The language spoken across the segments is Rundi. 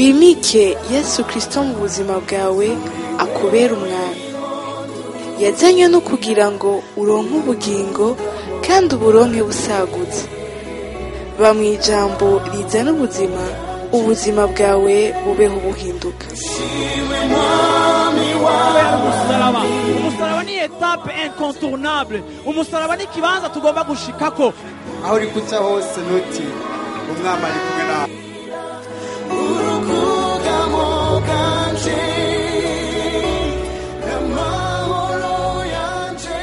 Wimike Yesu Kristo mu buzima bwawe, akubera umwami. Yazanywe no kugira ngo uronke ubugingo kandi uburonke busagutse. Ba mu ijambo rizana ubuzima, ubuzima bwawe bubeho buhinduka. Umusaraba, umusaraba ni étape incontournable. Umusaraba ni ikibanza tugomba gushikako. Aho uri kuca hose, ntuti umwami ari kumwe nawe. Urukugamo bwanje n'amahoro yanje.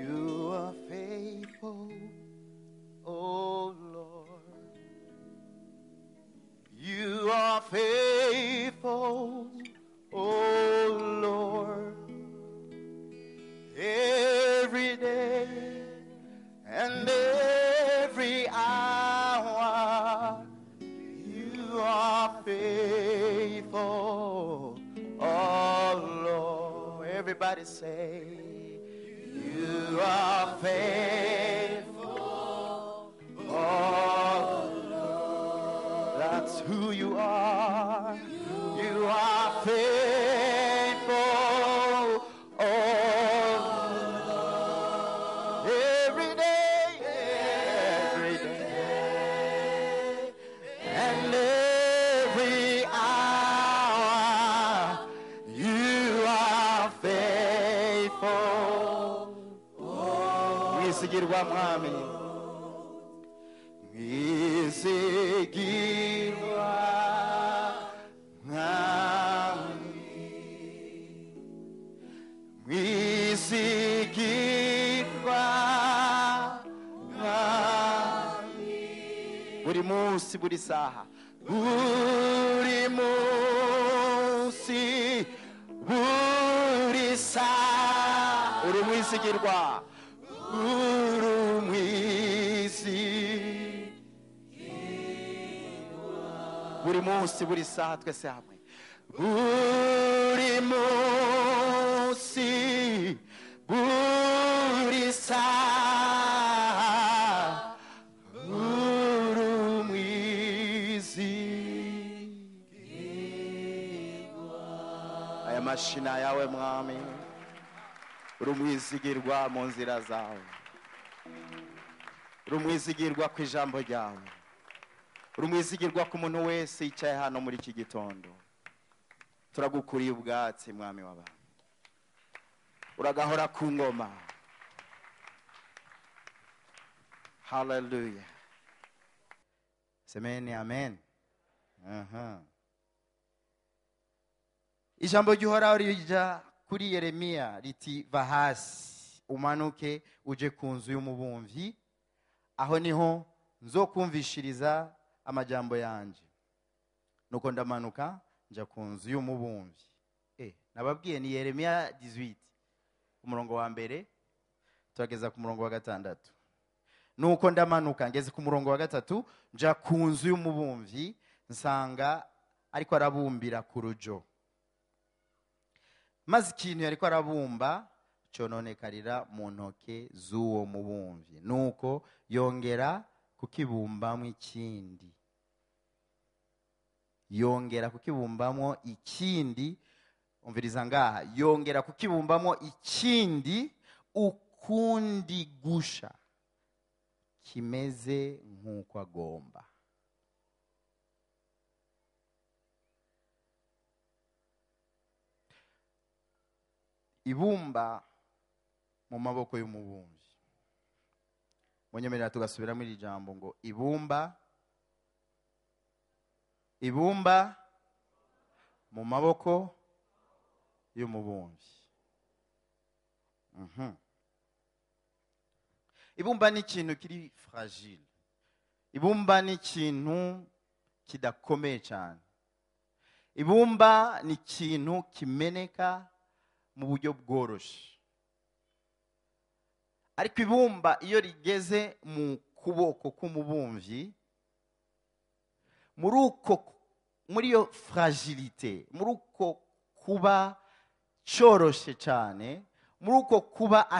You are faithful, oh Lord. You are faithful, oh Lord. Every day and every hour, you are faithful, oh Lord. Everybody say, you are faithful, oh Lord. That's who you are. You are faithful, oh Lord. Every day, and every hour, you are faithful. Mwizigirwa mwami, mwizigirwa mwami, mwizigirwa mwami, buri munsi, buri saha, buri munsi, buri saha, uri umwizigirwa, uri umwizigirwa, buri munsi, buri saha, twese hamwe, buri munsi, buri saha, uri umwizigirwa. Aya mashina yawe mwami, uri umwizigirwa mu nzira zawe, uri umwizigirwa ku ijambo ryawe, uri umwizigirwa ku muntu wese yicaye hano muri iki gitondo. Turagukuriye ubwatsi mwami w'abantu, uragahora ku ngoma. Haleluya, semeni amen. Aha. Ijambo ry'Uhoraho rija kuri Yeremiya riti: va hasi umanuke uje ku nzu y'umubumvyi, aho niho nzokumvishiriza amajambo yanje. Nuko ndamanuka nja ku nzu y'umubumvyi. Nababwiye ni Yeremiya 18 umurongo wa mbere turageza ku murongo wa gatandatu. Nuko ndamanuka ngeze ku murongo wa gatatu, nja ku nzu y'umubumvyi, nsanga ariko arabumbira ku rujo, maze ikintu yariko arabumba cononekarira mu ntoke z'uwo mubumvyi. Nuko yongera kukibumbamwo ikindi, yongera kukibumbamwo ikindi. Umviriza ngaha, yongera kukibumbamwo ikindi ukundi gusha kimeze nk'uko agomba. Ibumba mu maboko y'umubumvyi. Munyemerera tugasubiramo iri jambo ngo ibumba, ibumba mu maboko y'umubumvyi. Ibumba ni ikintu kiri fragile, ibumba ni ikintu kidakomeye cyane, ibumba ni ikintu kimeneka mu buryo bworoshe. Ariko ibumba iyo rigeze mu kuboko k'umubumvyi, muri uko, muri iyo fragilité, muri uko kuba cyoroshe cyane, muri uko kuba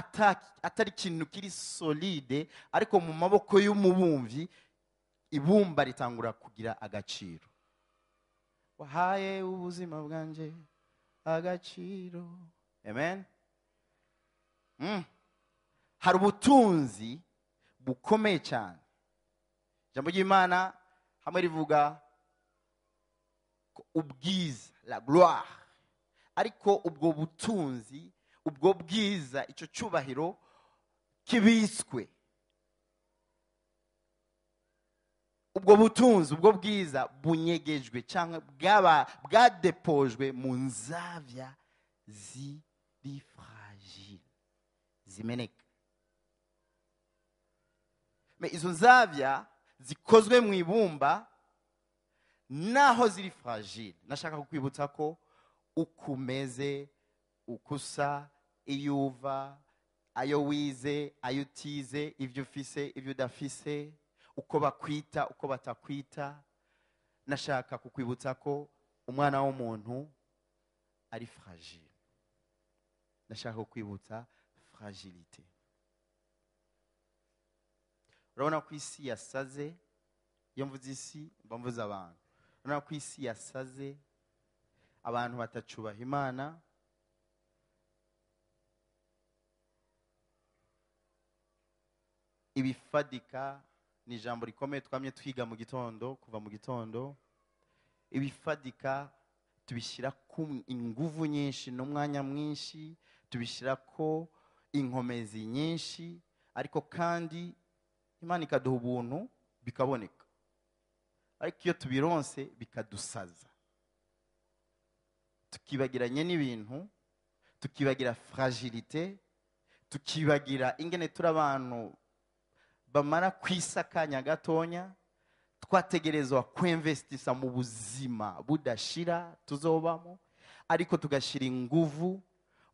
atari ikintu kiri solide, ariko mu maboko y'umubumvyi Ibumba ritangura kugira agaciro. Wahaye ubuzima bwanje agaciro. Amen. Hari ubutunzi bukomeye cyane. Ijambo ry'Imana hamwe rivuga ko ubwiza, la gloire, ariko ubwo butunzi, ubwo bwiza, icyo cyubahiro kibitswe. Ubwo butunzi, ubwo bwiza bunyegejwe cyangwa bwadepojwe mu nzavya ziri fragile, zimeneka. Mais izo nzavya zikozwe mu ibumba naho ziri fragile. Nashaka kukwibutsa ko ukumeze, ukusa, iyo uva, ayo wize, ayo utize, ibyo ufise, ibyo udafise, uko bakwita, uko batakwita. Nashaka kukwibutsa ko umwana w'umuntu ari fragile. Nashaka kukwibutsa fragilité. Urabona ko isi yasaze. Iyo mvuze isi mba mvuze abantu. Urabona ko isi yasaze, abantu batacubaha Imana. Ibifadika ni ijambo rikomeye twamye twiga mu gitondo, kuva mu gitondo. Ibifadika tubishyira ku inguvu nyinshi n'umwanya mwinshi, tubishyira ko inkomezi nyinshi, ariko kandi Imana ikaduha ubuntu bikaboneka. Ariko iyo tubironse bikadusaza, tukibagiranye n'ibintu, tukibagira fragilité, tukibagira ingene turi abantu bamara kwisakanya gatonya. Twategerezwa kwinvestisa mu buzima budashira tuzobamo, ariko tugashira inguvu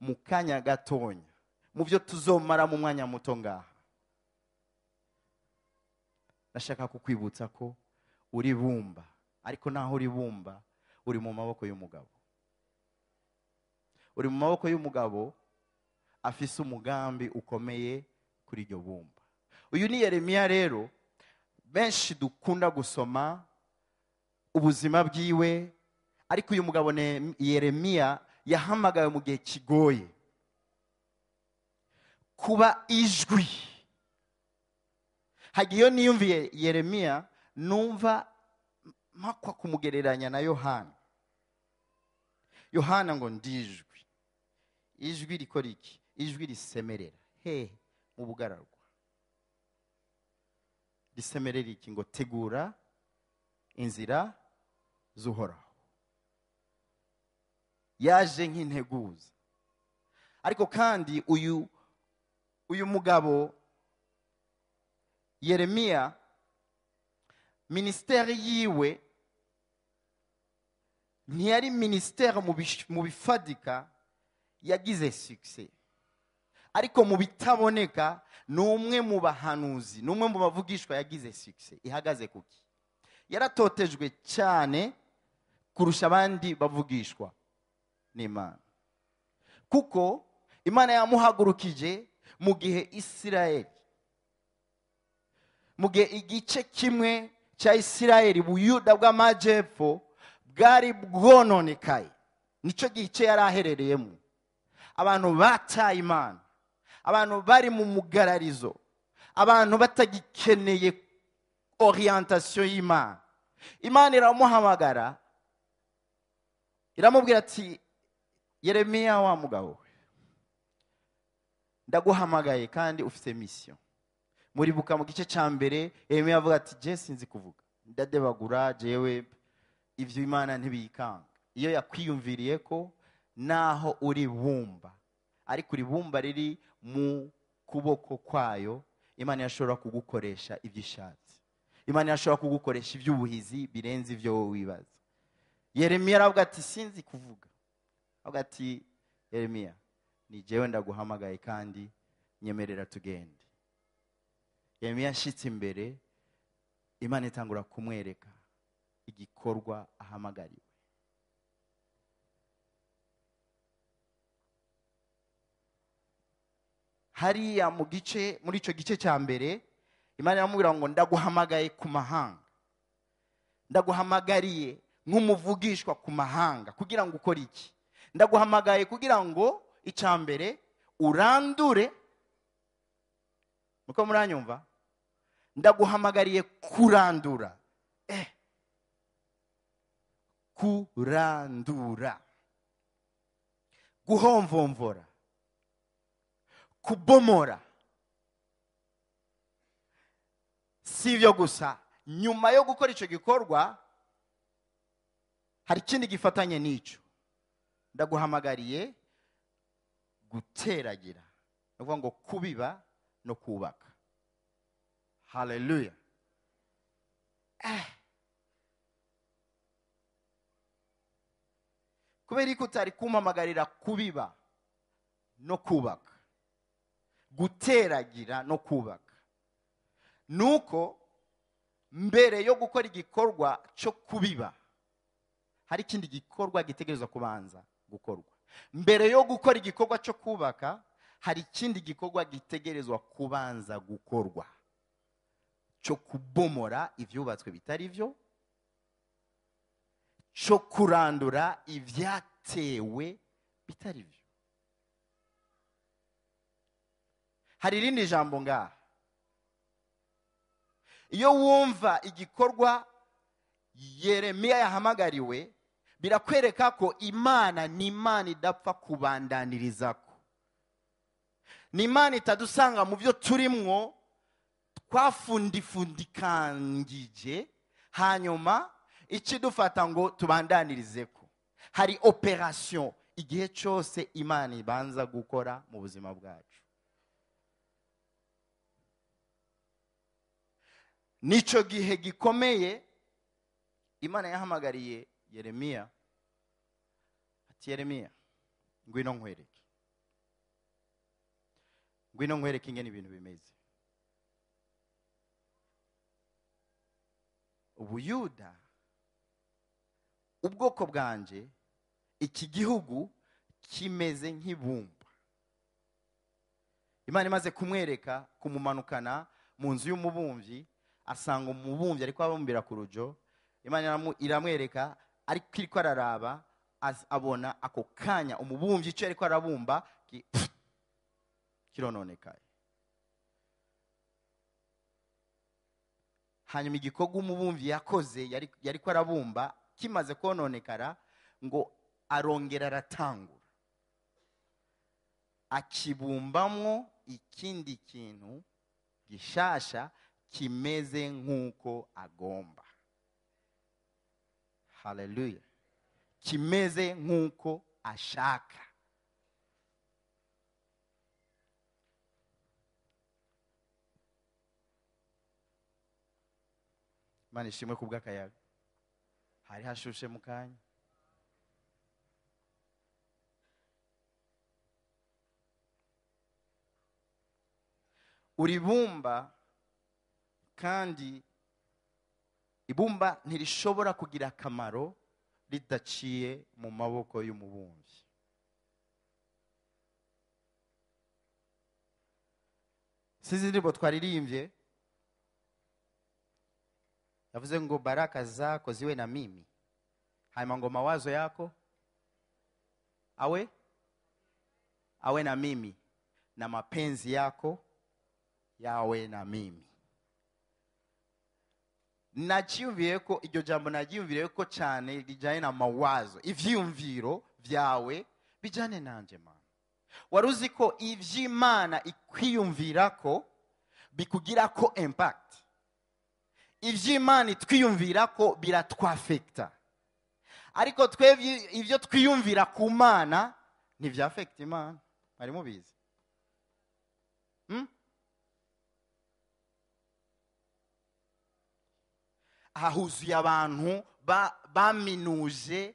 mu kanya gatonya, mu byo tuzomara mu mwanya muto ngaha. Nashaka kukwibutsa ko uri bumba, ariko naho uri bumba uri mu maboko y'umugabo. Uri mu maboko y'umugabo afise umugambi ukomeye kuri iryo bumba. Uyu ni Yeremiya rero, benshi dukunda gusoma ubuzima bwiwe, ariko uyu mugabo Yeremiya yahamagawe mu gihe kigoye kuba ijwi. Hagiyo niyumviye Yeremiya numva makwa kumugereranya na Yohana. Yohana ngo ndijwi, ijwi rikora iki? Ijwi risemerera he mu bugararwa. Risemerera iki? Ngo tegura inzira z'Uhoraho. Yaje nk'integuza. Ariko kandi uyu mugabo Yeremiya, ministeri yiwe ntiyari ministeri mu bifadika yagize succès, ariko mu bitaboneka ni umwe mu bahanuzi, ni umwe mu bavugishwa yagize succès. Ihagaze kuki? Yaratotejwe cyane kurusha abandi bavugishwa n'Imana, kuko Imana yamuhagurukije mu gihe Isirayeli, mu gihe igice kimwe cya Isirayeli, Buyuda bw'amajepfo bwari bwononekaye. Nicyo gice yari aherereyemo. Abantu bataye Imana, abantu bari mu mugararizo, abantu batagikeneye orientation y'Imana. Imana iramuhamagara, iramubwira ati Yeremiya wa mugabo we, ndaguhamagaye kandi ufite mission. Muribuka mu gice ca mbere Yeremiya avuga ati je sinzi kuvuga, ndadebagura, jewe ivyo Imana ntibikanga. Iyo yakwiyumviriye ko naho uri bumba, ariko uri bumba riri mu kuboko kwayo, Imana yashobora kugukoresha ibyo ishatse. Imana yashobora kugukoresha iby'ubuhizi birenze ibyo wowe wibaza. Yeremiya aravuga ati sinzi kuvuga. Avuga ati Yeremiya, ni jewe ndaguhamagaye kandi nyemerera tugende. Yeremiya ashitse imbere, Imana itangura kumwereka igikorwa ahamagariwe. Hariya mu gice, muri ico gice cya mbere, Imana iramubwira ngo ndaguhamagaye ku mahanga. Ndaguhamagariye nk'umuvugishwa ku mahanga kugira ngo ukore iki? Ndaguhamagaye kugira ngo icambere urandure. Muko muranyumva? Ndaguhamagariye kurandura. Kurandura, guhomvomvora, kubomora. Si ibyo gusa, nyuma yo gukora icyo gikorwa hari ikindi gifatanye n'icyo. Ndaguhamagariye guteragira, ni ukuvuga ngo kubiba no kubaka. Haleluya. Kubera ko utari kumpamagarira kubiba no kubaka, guteragira no kubaka, nuko mbere yo gukora igikorwa cyo kubiba hari ikindi gikorwa gitegerezwa kubanza gukorwa. Mbere yo gukora igikorwa cyo kubaka hari ikindi gikorwa gitegerezwa kubanza gukorwa cyo kubomora ivyubatswe bitari byo, cyo kurandura ibyatewe bitari byo. Hari irindi jambo ngaha. Iyo wumva igikorwa Yeremiya yahamagariwe, birakwereka ko Imana ni Imana idapfa kubandaniririzako. Ni Imana itadusanga mu byo turimwo twafundifundikangije hanyuma ikidufata ngo tubandaniririzeko. Hari operation igihe cyose Imana ibanza gukora mu buzima bwacu. Nico gihe gikomeye Imana yahamagariye Yeremiya ati Yeremiya, ngwino nkwereke, ngwino nkwereke ingene ibintu bimeze. Ubuyuda, ubwoko bwanje, iki gihugu kimeze nk'ibumba. Imana imaze kumwereka, kumumanukana mu nzu y'umubumvyi, asanga umubumvyi ariko abumbira ku rujo. Imana iramwereka ariko iriko araraba, abona ako kanya umubumvyi ico ariko arabumba kirononekaye. Hanyuma igikorwa umubumvyi yakoze yariko arabumba kimaze kononekara, ngo arongera aratangura akibumbamwo ikindi kintu gishasha kimeze nk'uko agomba. Haleluya. Kimeze nk'uko ashaka. Imana ishimwe kubw'akayaga. Hari hashushe mu kanya. Uribumba, kandi ibumba ntirishobora kugira akamaro ridaciye mu maboko y'umubumbyi. Sizi ndirimbo twaririmbye yavuze ngo baraka zako ziwe na mimi, hanyuma ngo mawazo yako awe na mimi, na mapenzi yako yawe na mimi. Nacyumviye ko iryo jambo, nacyumviye ko cyane rijanye na mawazo, ivyumviro vyawe bijane nanje. Mana, waruzi ko ivy'Imana ikwiyumvira ko bikugira ko impact. Ivy'Imana itwiyumvira ko biratwafekta, ariko twebwe ivyo twiyumvira ku Mana ntivyafekta Imana. Mwari mubizi? Ahuzuye abantu baminuje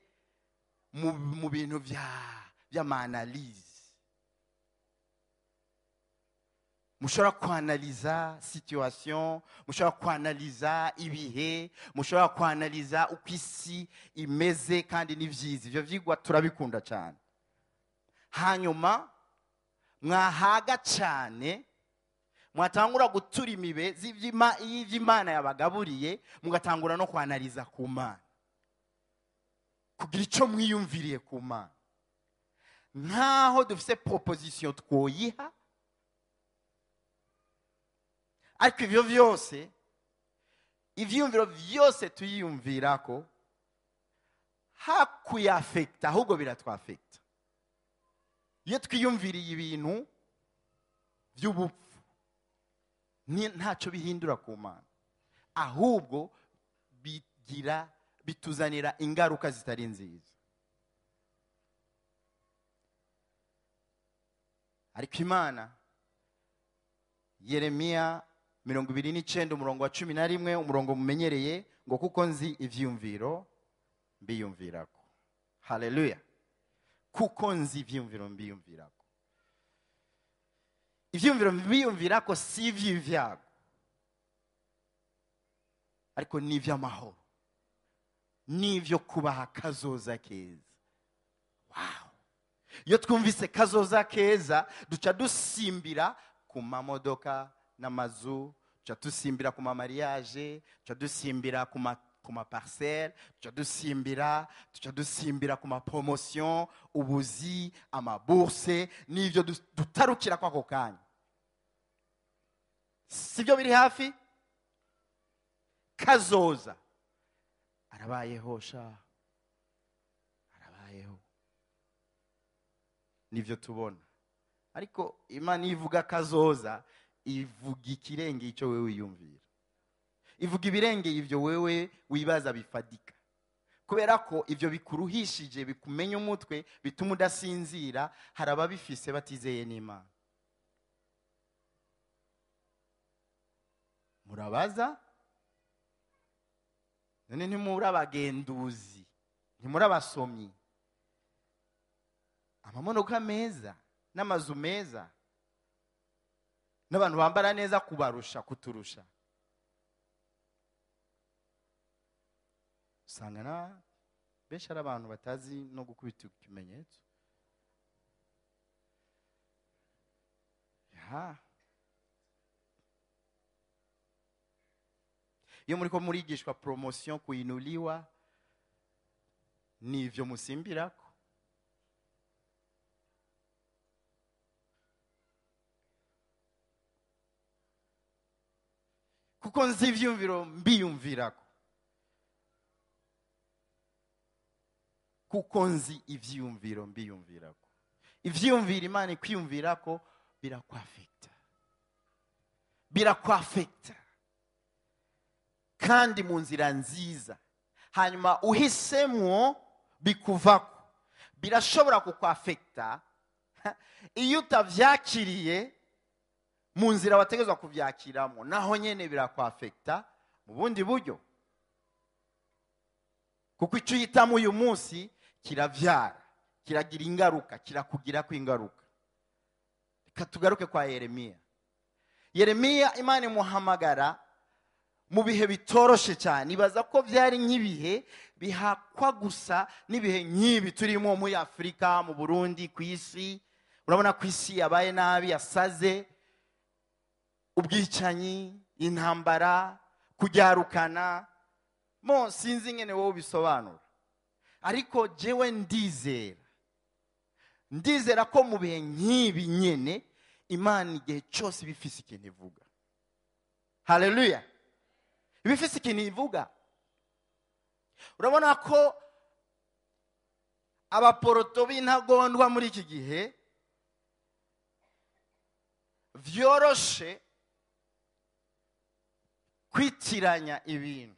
mu bintu by'amanalize. Mushobora kwanaliza situation, mushobora kwanaliza ibihe, mushobora kwanaliza uko isi imeze, kandi ni vyiza. Ivyo vyigwa turabikunda cyane. Hanyuma mwahaga cyane Mwatangura gutura imibe z'ivy'Imana yabagaburiye, mugatangura no kwanariza ku Mana, kugira ico mwiyumviriye ku Mana, nkaho dufise proposition twoyiha. Ariko ivyo vyose, ivyiyumviro vyose tuyiyumvirako, hakuyafekta ahubwo biratwafekta. Iyo twiyumviriye ibintu vy'ubupfu ntacyo bihindura ku Mana, ahubwo bituzanira ingaruka zitari nziza. Ariko Imana, Yeremiya 29 umurongo wa 11, umurongo mumenyereye, ngo kuko nzi ivyiyumviro mbiyumvirako. Haleluya. Kuko nzi ivyiyumviro mbiyumvirako. Ivyiyumviro mbiyumvirako si ivy'ivyago, ariko ni ivy'amahoro, n'ivyo kubaha kazoza keza. Wow. Iyo twumvise kazoza keza, duca dusimbira ku mamodoka n'amazu, duca dusimbira ku mamariage, duca dusimbira ku ma parcelle, duca dusimbira ku ma promotion, ubuzi, amabourse, n'ivyo dutarukira kwako kanya. Sibyo biri hafi? Kazoza. Arabayeho sha. Arabayeho. Nivyo tubona. Ariko Imana ivuga kazoza, ivuga ikirenge ico wewe wiyumvira. Ivuga ibirenge ivyo wewe wibaza bifadika. Kubera ko ivyo bikuruhishije, bikumenya umutwe, bituma udasinzira, hari ababifise batizeye n'Imana. Murabaza? None ntimuri abagenduzi, ntimuri abasomyi. Amamodoka meza n'amazu meza n'abantu bambara neza kubarusha, kuturusha. Usanga na benshi ari abantu batazi no gukubita ikimenyetso. Ya. Iyo muriko murigishwa promotion, kuinuliwa, nivyo musimbirako. Kuko nzi ivyiyumviro mbiyumvirako. Kuko nzi ivyiyumviro mbiyumvirako. Ivyiyumviro Imana ikwiyumvirako birakwafekta. Birakwafekta. Kandi mu nzira nziza. Hanyuma uhisemwo bikuvako. Birashobora kukwafekta iyo utavyakiriye mu nzira wategezwa kuvyakiramo, naho nyene birakwafekta mu bundi buryo. Kuko icyo uhitamo uyu munsi kiravyara, kiragira ingaruka, kirakugirako ingaruka. Reka tugaruke kwa Yeremiya. Yeremiya Imana imuhamagara mu bihe bitoroshe cyane. Ibaza ko byari nk'ibihe bihakwa gusa n'ibihe nk'ibi turimo muri Afrika, mu Burundi, ku isi. Urabona ku isi yabaye nabi, yasaze, ubwicanyi, intambara, kuryarukana. Mo sinzi ingene wowe ubisobanura, ariko jewe ndizera ko mu bihe nk'ibi nyene Imana igihe cyose ibifise ikintu ivuga. Haleluya. Ibifise ikintu ivuga. Urabona ko abaporoto b'intagondwa muri iki gihe vyoroshe kwitiranya ibintu.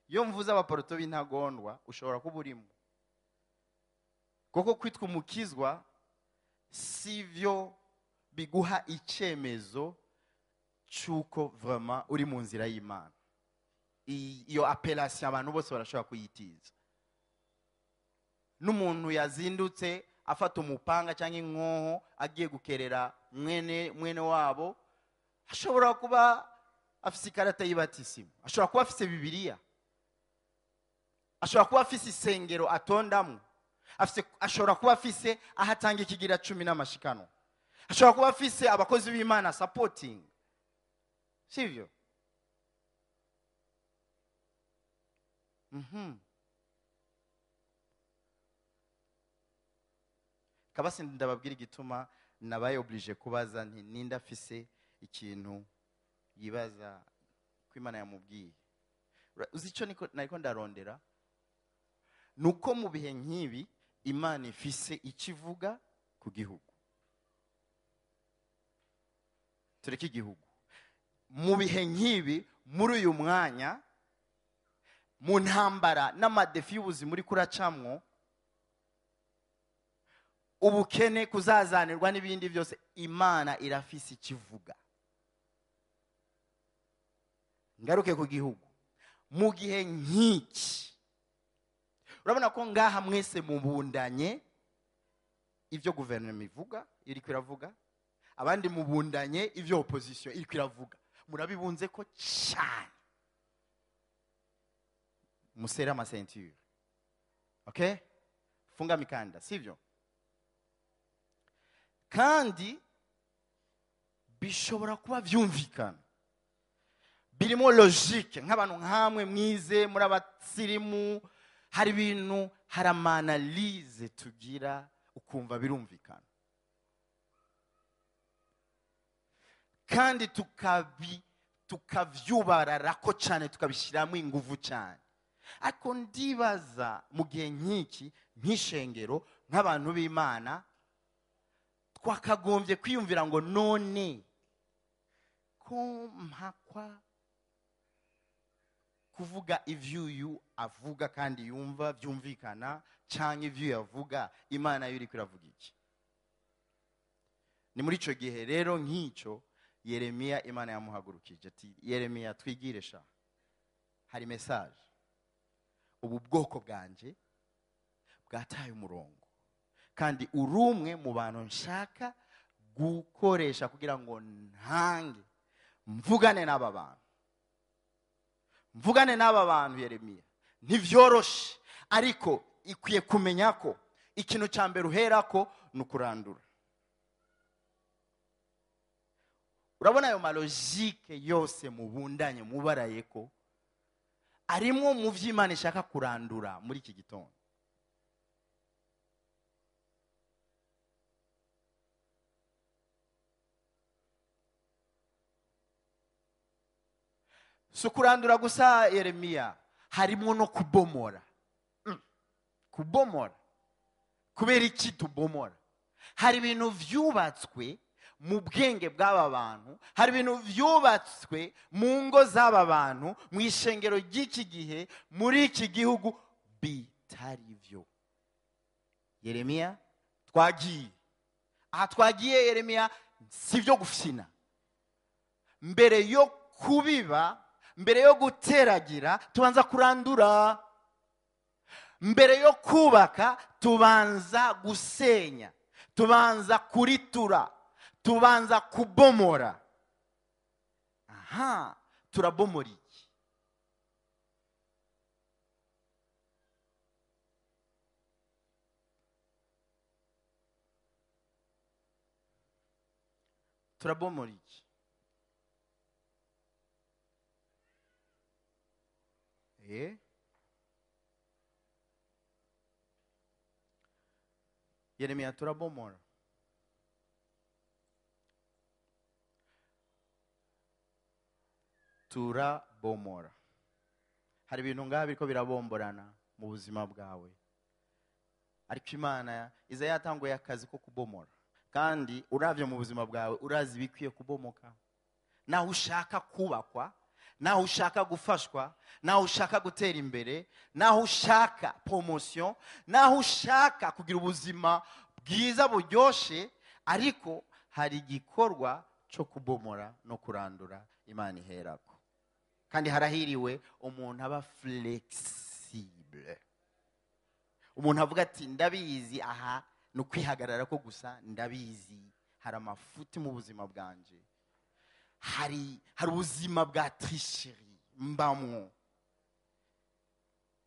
Iyo mvuze abaporoto b'intagondwa ushobora kuba urimo, kuko kwitwa umukizwa sivyo biguha icemezo cy'uko vraiment uri mu nzira y'Imana. Iyo appellation abantu bose barashobora kuyitiza. N'umuntu yazindutse afata umupanga cyangwa inkoho agiye gukerera mwene wabo, ashobora kuba afise ikarata y'ibatisimu, ashobora kuba afise Bibiliya, ashobora kuba afise isengero atondamo, ashobora kuba afise aho atanga ikigira 10 n'amashikano, Ashobora kuba afise abakozi b'Imana supporting, sivyo? Kabasi ndababwira igituma nabaye obligé kubaza nti ninde afise ikintu yibaza ko Imana yamubwiye. Uzi ico nariko ndarondera nuko mu bihe nk'ibi Imana ifise ikivuga ku gihugu. Tureke igihugu mu bihe nk'ibi, muri uyu mwanya, mu ntambara n'amadefi y'ubuzima uri kuracamwo, ubukene, kuzazanirwa n'ibindi byose, Imana irafise ikivuga. Ngaruke ku gihugu mu gihe nk'iki, urabona ko ngaha mwese mubundanye ibyo guverinoma ivuga iriko iravuga, abandi mubundanye ibyo opposition iriko iravuga, murabibunze ko cyane. Musera ama ceinture, okay? Funga mikanda, sivyo? Kandi bishobora kuba vyumvikana, birimo logique nk'abantu nkamwe mwize muri abatsirimu, hari ibintu, hari ama analyse tugira ukumva birumvikana, kandi tukavyubararako cyane, tukabishyiramo inguvu cyane. Ariko ndibaza mu gihe nk'iki, nk'ishengero, nk'abantu b'Imana, twakagombye kwiyumvira ngo none ko mpakwa kuvuga ivyuyu avuga kandi yumva byumvikana, canke ivyo yavuga Imana yo iriko iravuga iki? Ni muri ico gihe rero nk'ico Yeremiya Imana yamuhagurukije ati Yeremiya twigire sha, hari message. Ubu bwoko bwanje bwataye umurongo, kandi urumwe mu bantu nshaka gukoresha kugira ngo ntange mvugane n'aba bantu, mvugane n'aba bantu. Yeremiya ntivyoroshe, ariko ikwiye kumenya ko ikintu cya mbere uherako ni ukurandura. Urabona ayo malogike yose mubundanye mubaraye ko arimwo mu vy'Imana ishaka kurandura muri iki gitondo. Si kurandura gusa Yeremiya, harimo no kubomora. Kubomora. Kubera iki tubomora? Hari ibintu vyubatswe mu bwenge bw'aba bantu, hari ibintu vyubatswe mu ngo z'aba bantu, mu ishengero ry'iki gihe, muri iki gihugu bitari vyo. Yeremiya twagiye aha, twagiye Yeremiya, si byo gufyina. Mbere yo kubiba, mbere yo guteragira, tubanza kurandura. Mbere yo kubaka, tubanza gusenya, tubanza kuritura, tubanza kubomora. Aha, turabomora iki? Turabomora iki? Yeremiya turabomora. Turabomora. Hari ibintu ngaha biriko birabomborana mu buzima bwawe, ariko Imana iza yatanguye akazi ko kubomora, kandi uravye mu buzima bwawe urazi bikwiye kubomoka. Naho ushaka kubakwa, naho ushaka gufashwa, naho ushaka gutera imbere, naho ushaka promotion, naho ushaka kugira ubuzima bwiza buryoshe, ariko hari igikorwa cyo kubomora no kurandura Imana iherako. Kandi harahiriwe umuntu aba flexible, umuntu avuga ati ndabizi, aha ni ukwihagarara ko gusa, ndabizi hari amafuti mu buzima bwanje, hari ubuzima bwa tricherie mbamwo,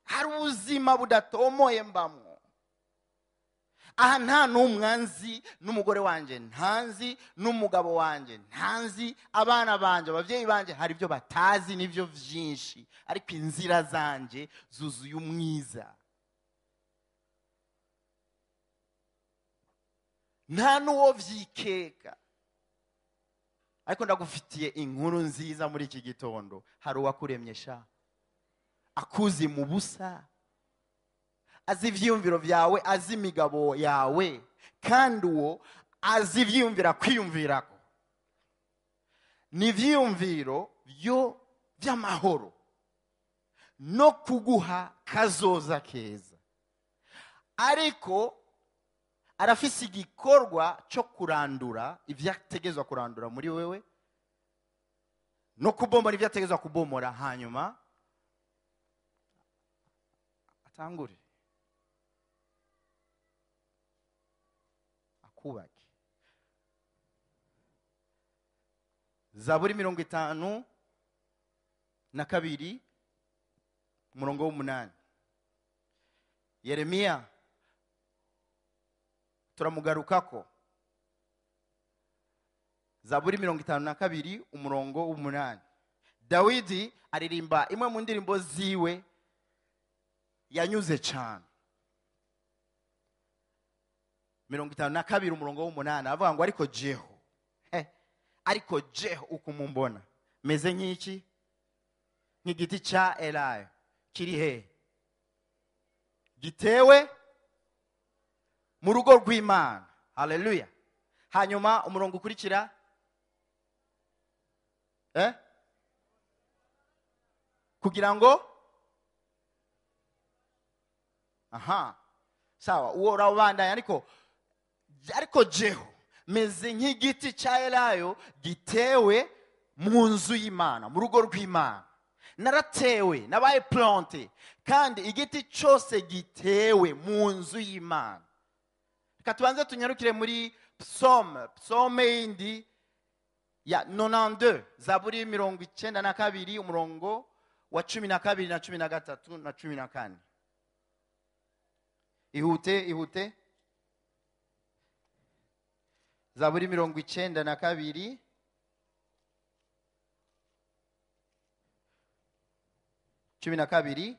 hari ubuzima budatomoye mbamwo, Aha nta n'umwanzi, n'umugore wanjye ntanzi, n'umugabo wanjye ntanzi, abana banje, ababyeyi banje, hari ibyo batazi n'ibyo byinshi, ariko inzira zanje zuzuye umwiza. Nta n'uwo vyikeka. Ariko ndagufitiye inkuru nziza muri iki gitondo. Hari uwakuremye sha, akuzi mu busa, azi ivyiyumviro vyawe, azi imigabo yawe, kandi uwo azi ivyiyumvira kwiyumvirako. Ni ivyiyumviro byo vy'amahoro no kuguha kazoza keza. Ariko arafise igikorwa cyo kurandura ivyategezwa kurandura muri wewe, no kubomora ivyategezwa kubomora, hanyuma atangure akubake. Zaburi 52 umurongo w'8. Yeremiya turamugarukako. Zaburi 52 umurongo w'8. Dawidi aririmba imwe mu ndirimbo ziwe yanyuze cyane. 52 umurongo w'8 avuga ngo ariko jeho, ariko jeho ukumumbona meze nk'iki, nk'igiti cya elayo kiri he, gitewe mu rugo rw'Imana. Haleluya. Hanyuma umurongo ukurikira kugira ngo aha sawa, uwo urabandanya, ariko jeho meze nk'igiti cya elayo gitewe mu nzu y'Imana, mu rugo rw'Imana. Naratewe, nabaye plante, kandi igiti cyose gitewe mu nzu y'Imana. Reka tubanze tunyarukire muri psaume yindi ya 92, Zaburi 92 umurongo wa 12 na 13 na 14. Ihute. Zaburi 92 12.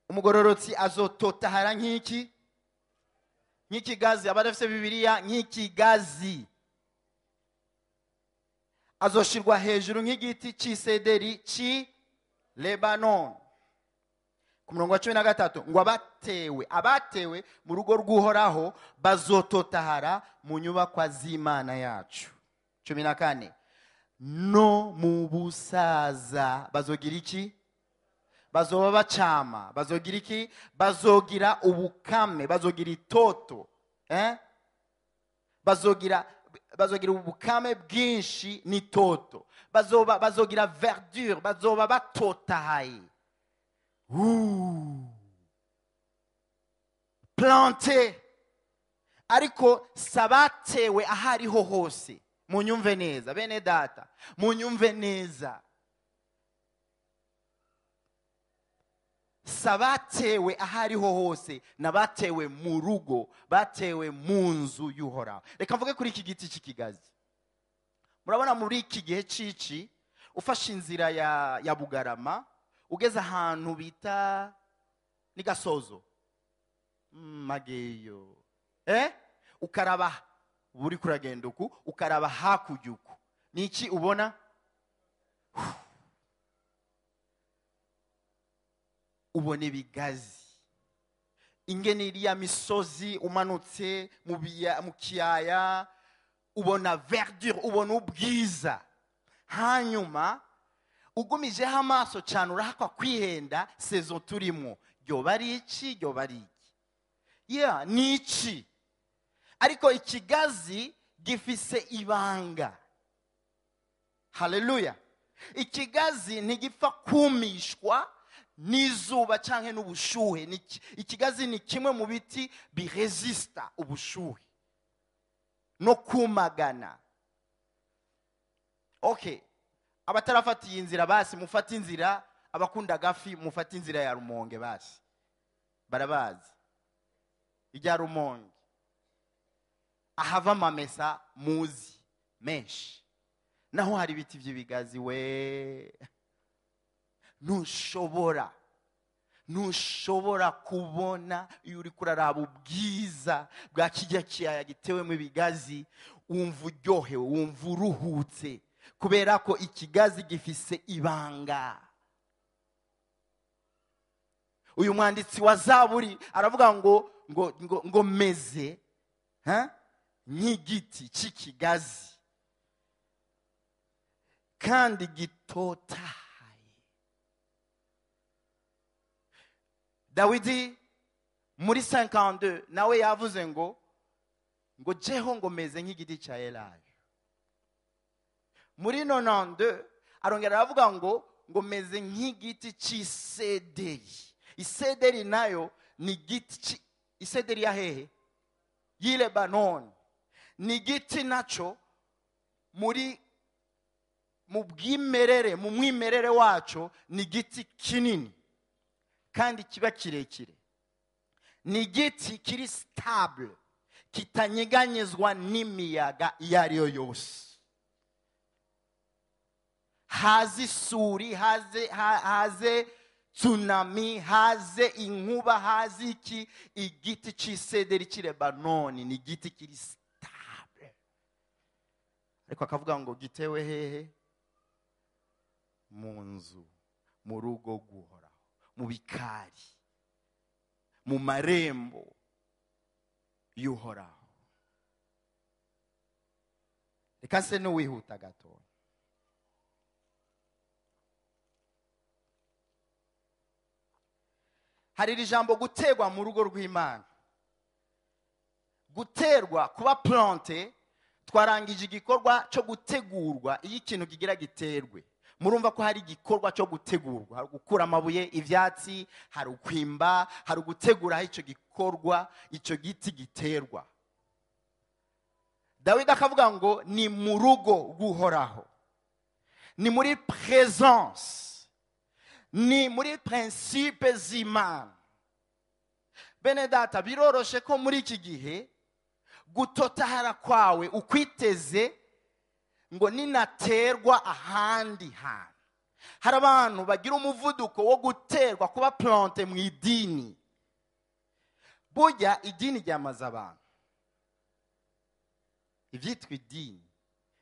Umugororotsi azototahara nk'iki, nk'ikigazi. Abadafise Bibiliya, nk'ikigazi. Azoshirwa hejuru nk'igiti c'isederi ci Lebanon. Ku murongo wa 13 ngo abatewe mu rugo rw'Uhoraho bazototahara mu nyubakwa z'Imana yacu. 14 no mu busaza bazogira iki? Bazoba bacama. Bazogira iki? Bazogira ubukame, bazogira itoto, bazogira ubukame bwinshi n'itoto, bazogira verdure, bazoba batotahaye. Plante. Ariko sabatewe ahariho hose. Munyumve neza bene data, munyumve neza. Sabatewe ahariho hose, nabatewe mu rugo, batewe mu nzu y'Uhoraho. Reka mvuge kuri iki giti cy'ikigazi. Murabona muri iki gihe cici, ufashe inzira ya Bugarama, ugeze ahantu bita ni Gasozo, Mageyo, ukaraba buri kuragenda uku, ukaraba hakurya uku, niki ubona? Ubona ibigazi, ingene iriya misozi umanutse mu kiyaya, ubona verdure, ubona ubwiza. Hanyuma ugumijeho amaso cyane urahakwa kwihenda saison turimo, ryoba ari iki, ryoba ari iki, yeah, ni iki. Ariko ikigazi gifise ibanga. Haleluya. Ikigazi ntigipfa kumishwa n'izuba canke n'ubushuhe. Ikigazi ni kimwe mu biti biresista ubushuhe no kumagana. Okay, abatarafatiye inzira basi mufate inzira, abakunda gafi mufate inzira ya Rumonge basi, barabazi ijya Rumonge. Ahava amamesa muzi menshi, naho hari ibiti by'ibigazi we. Ntushobora kubona iyo uri kuraraba ubwiza bwa kijya kiyaya gitewemo ibigazi, wumva uryohewe, wumva uruhutse, kubera ko ikigazi gifise ibanga. Uyu mwanditsi wa Zaburi aravuga ngo ngo ngo, ngo meze nk'igiti cy'ikigazi kandi gitotahaye. Dawidi muri 52 nawe yavuze ngo jeho ngo meze nk'igiti cya elayo. Muri 92 arongera aravuga ngo meze nk'igiti cy'isederi. Isederi nayo ni igiti, isederi ya hehe? Y'i Lebanoni. Ni igiti naco muri mu bwimerere, mu mwimerere waco ni igiti kinini kandi kiba kirekire. Ni igiti kiri stable, kitanyeganyezwa n'imiyaga iyo ari yo yose. Haze isuri, haze tsunami, haze inkuba, haze iki, igiti cy'isederi cy'i Lebanoni ni igiti kiri stable. Ariko akavuga ngo gitewe hehe? Mu nzu, mu rugo rw'Uhoraho, mu bikari, mu marembo y'Uhoraho. Reka se n'uwihuta gato. Hari iri jambo guterwa mu rugo rw'Imana. Guterwa, kuba plante, twarangije igikorwa cyo gutegurwa iyo ikintu kigira giterwe. Murumva ko hari igikorwa cyo gutegurwa, hari gukura amabuye, ivyatsi, hari ukwimba, hari gutegura icyo gikorwa, icyo giti giterwa. Dawidi akavuga ngo ni mu rugo rw'Uhoraho, ni muri présence, ni muri principe z'Imana. Bene data, biroroshe ko muri iki gihe gutotahara kwawe ukwiteze ngo ninaterwa ahandi hantu. Hari abantu bagira umuvuduko wo guterwa, kuba plante mu idini. Burya idini ryamaze abantu. Ivyitwa idini.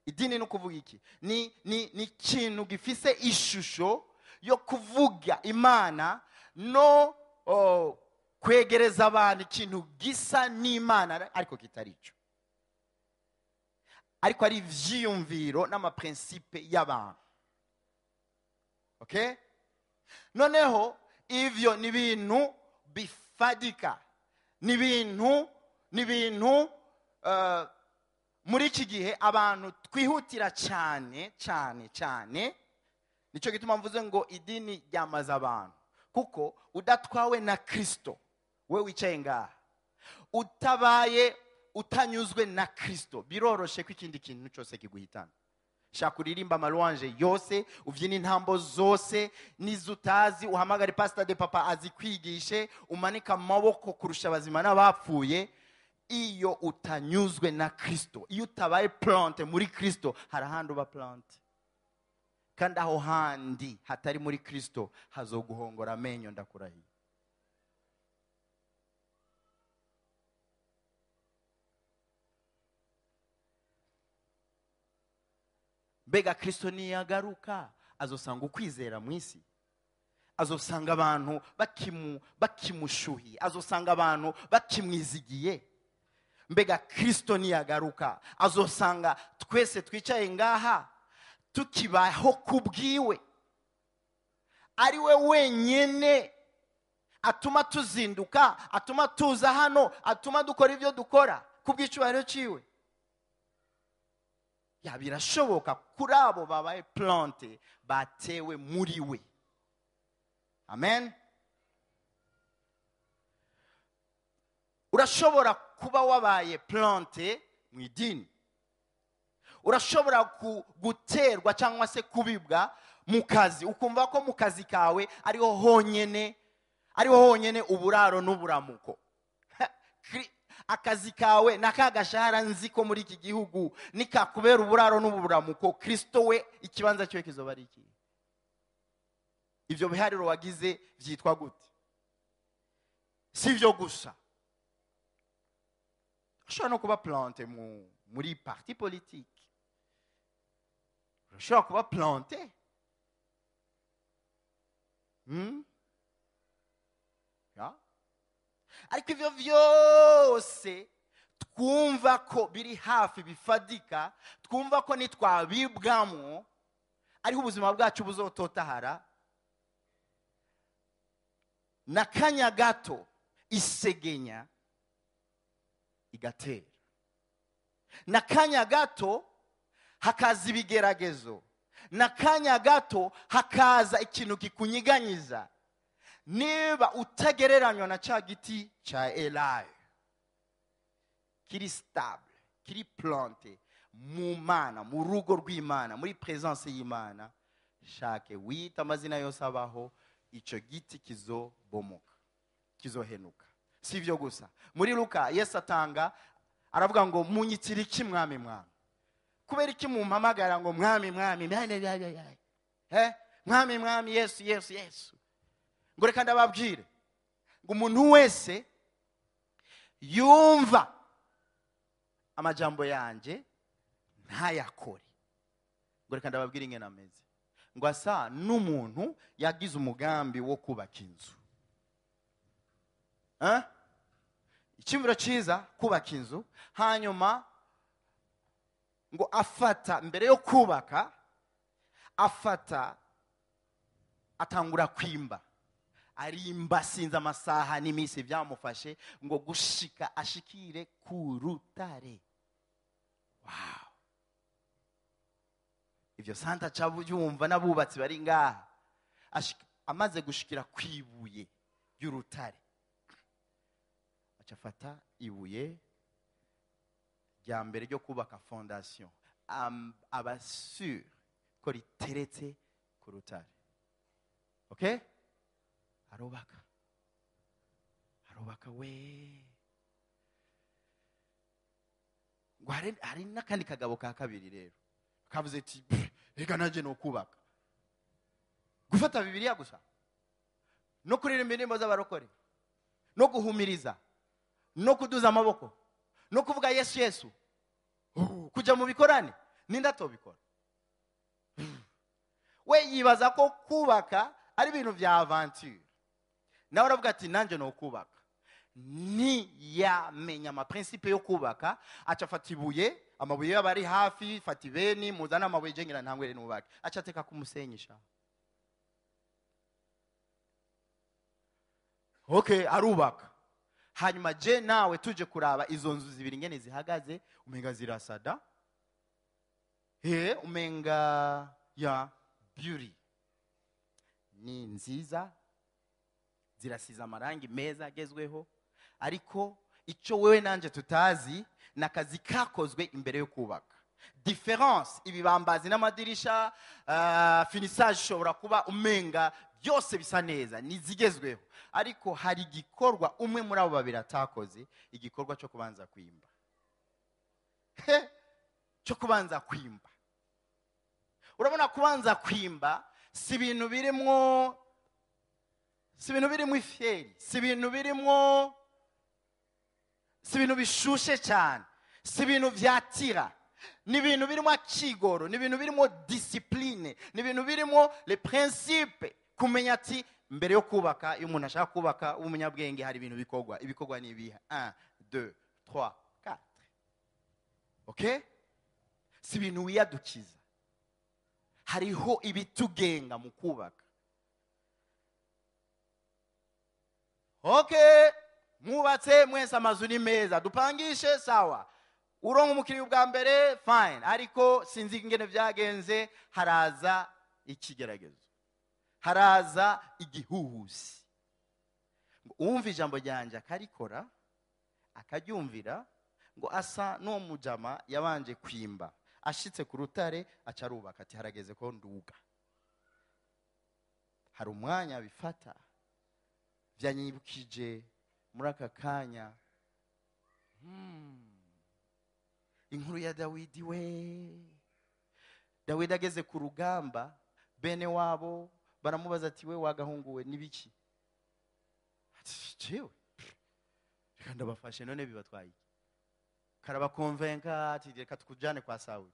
Idini ni ukuvuga iki? Ni ikintu gifise ishusho yo kuvuga Imana no kwegereza abantu ikintu gisa n'Imana ariko kitari cyo. Ariko ari ivyiyumviro n'amaprincipe y'abantu. Okay? Noneho ivyo ni ibintu bifadika. Ni ibintu muri iki gihe abantu twihutira cyane cyane cyane. Nico gituma mvuze ngo idini ryamaze abantu, kuko udatwawe na Kristo, we wicaye ngaha, utabaye utanyuzwe na Kristo, biroroshe ko ikindi kintu cyose kiguhitana. Shaka uririmba amalouange yose, uvyina intambo zose nizutazi, uhamagare pastor de papa azikwigishe, umanika amaboko kurusha abazima n'abapfuye. Iyo utanyuzwe na Kristo, iyo utabaye plante muri Kristo, hari ahandi uba plante. Kandi aho handi hatari muri Kristo hazoguhongora amenyo, ndakurahiye. Mbega Kristo niyagaruka azosanga ukwizera mu isi, azosanga abantu bakimushuhiye, azosanga abantu bakimwizigiye. Mbega Kristo niyagaruka azosanga twese twicaye ngaha tukibaho kubwiwe, ari we wenyene atuma tuzinduka, atuma tuza hano, atuma dukora ibyo dukora kubw'icyubahiro ciwe. Ya birashoboka kuri abo babaye plante, batewe muri we. Amen. Urashobora kuba wabaye plante mu idini, urashobora guterwa cyangwa se kubibwa mu kazi, ukumva ko mu kazi kawe ariho honyene uburaro n'uburamuko. Akazi kawe na ka gashahara nzi ko muri iki gihugu nikakubera uburaro n'uburamuko, Kristo we ikibanza cyiwe kizoba ari iki? Ivyo bihariro wagize vyitwa gute? Si ivyo gusa, ushobora no kuba planté muri parti politique, ushobora kuba planté. Ya? Ariko ivyo vyose twumva ko biri hafi bifadika, twumva ko nitwabibwamwo ariho ubuzima bwacu buzototahara, n'akanya gato isegenya igatera, n'akanya gato hakaza ibigeragezo, n'akanya gato hakaza ikintu kikunyiganyiza. Niba utagereranywa na ca giti ca elayo kiri stable, kiri planté mu Mana, mu rugo rw'Imana, muri présence y'Imana, shake wita amazina yose abaho, ico giti kizobomoka, kizohenuka. Si ivyo gusa, muri Luka Yesu atanga aravuga ngo munyitira iki mwami mwami? Kubera iki mumpamagara ngo mwami mwami? Mwami mwami, Yesu Yesu Yesu. Ngo reka ndababwire ngo umuntu wese yumva amajambo yanje ntayakore, ngo reka ndababwire ingene ameze, ngo asa n'umuntu yagize umugambi wo kubaka inzu. Icyumviro cyiza, kubaka inzu, hanyuma ngo afata mbere yo kubaka, afata atangura kwimba, arimba sinzi amasaha n'iminsi byamufashe ngo gushika ashikire ku rutare. Wow! Ivyo santa cabyumva n'abubatsi bari ngaha. Amaze gushikira kwibuye ry'urutare, aca afata ibuye rya mbere ryo kubaka fondation, aba sûr ko riteretse ku rutare. Okay? Arubaka, arubaka we. Ngo hari n'akandi kagabo ka kabiri rero kavuze ati reka nanjye no kubaka. Gufata Bibiliya gusa, no kuririmba indirimbo z'abarokore, no guhumiriza, no kuduza amaboko, no kuvuga Yesu Yesu, kujya mu bikorane, ninde atobikora? We yibaza ko kubaka ari ibintu vya aventure. Nawe aravuga ati nanjye no kubaka. Ntiyamenya amaprincipe yo kubaka, aca afata ibuye, amabuye yaba ari hafi, fata ibeni, muzane amabuye je ngira ntangwere nubake, aca ateka kumusenyisha. Okay, arubaka. Hanyuma je nawe tuje kuraba izo nzu zibiri ingene zihagaze, umenga zirasada, umenga ya beauty ni nziza, zirasiza amarangi meza agezweho, ariko icyo wewe nanje tutazi nakazi kakozwe imbere yo kubaka. Difference ibibambazi n'amadirisha, finissage ishobora kuba umenga byose bisa neza nizigezweho, ariko hari igikorwa umwe muri abo babiri atakoze, igikorwa cyo kubanza kwimba. Cyo kubanza kwimba. Urabona kubanza kwimba si ibintu birimwo, si ibintu birimo ifyeri, si ibintu birimwo, si ibintu bishushe cyane, si ibintu vyatira, ni ibintu birimo akigoro, ni ibintu birimo discipline, ni ibintu birimo les principes. Kumenya ati mbere yo kubaka, iyo umuntu ashaka kubaka umunyabwenge hari ibintu bikorwa. Ibikorwa ni ibihe? 1 2 3 4. Okay? Si ibintu wiyadukiza, hariho ibitugenga mu kubaka. Okay, mwubatse mwese amazu ni meza, dupangishe sawa, uronka umukiriya ubwa mbere fine, ariko sinzi ingene vyagenze, haraza ikigeragezo, haraza igihuhusi. Umva ijambo ryanje akarikora akaryumvira, ngo asa n'uwo mujama yabanje kwimba, ashitse ku rutare aca arubaka, ati harageze ko nduga. Hari umwanya bifata, vyanyibukije muri aka kanya. Inkuru ya Dawidi we. Dawidi ageze ku rugamba, bene wabo baramubaza ati we wagahunguwe nibiki? Ati jewe reka ndabafashe none bibatwaye iki? Karabakonvenka ati reka tukujane kwa Sawuli.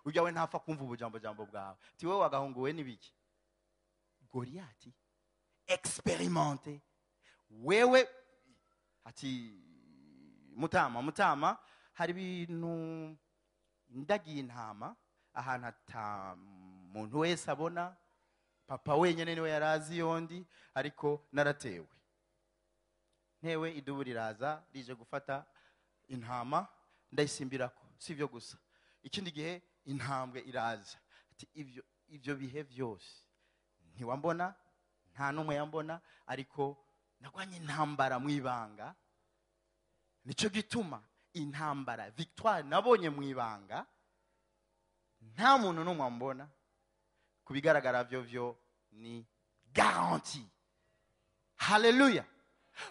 Ujyawe ntapfa kumva ubujambo jambo bwawe. Ati we wagahunguwe nibiki? Goliati expérimenté. Wewe ati mutama hari ibintu ndagiye intama ahantu ata muntu wese abona, papa wenyene niwe yarazi yondi, ariko naratewe. Ntewe idubu riraza rije gufata intama ndayisimbirako. Sivyo gusa, ikindi gihe intambwe iraza. Ati ivyo bihe byose ntiwambona, nta numwe yambona, ariko nagwanye intambara mwibanga. Nico gituma intambara victoire nabonye mwibanga nta muntu numwe ambona, kubigaragara vyo ni garantie. Haleluya.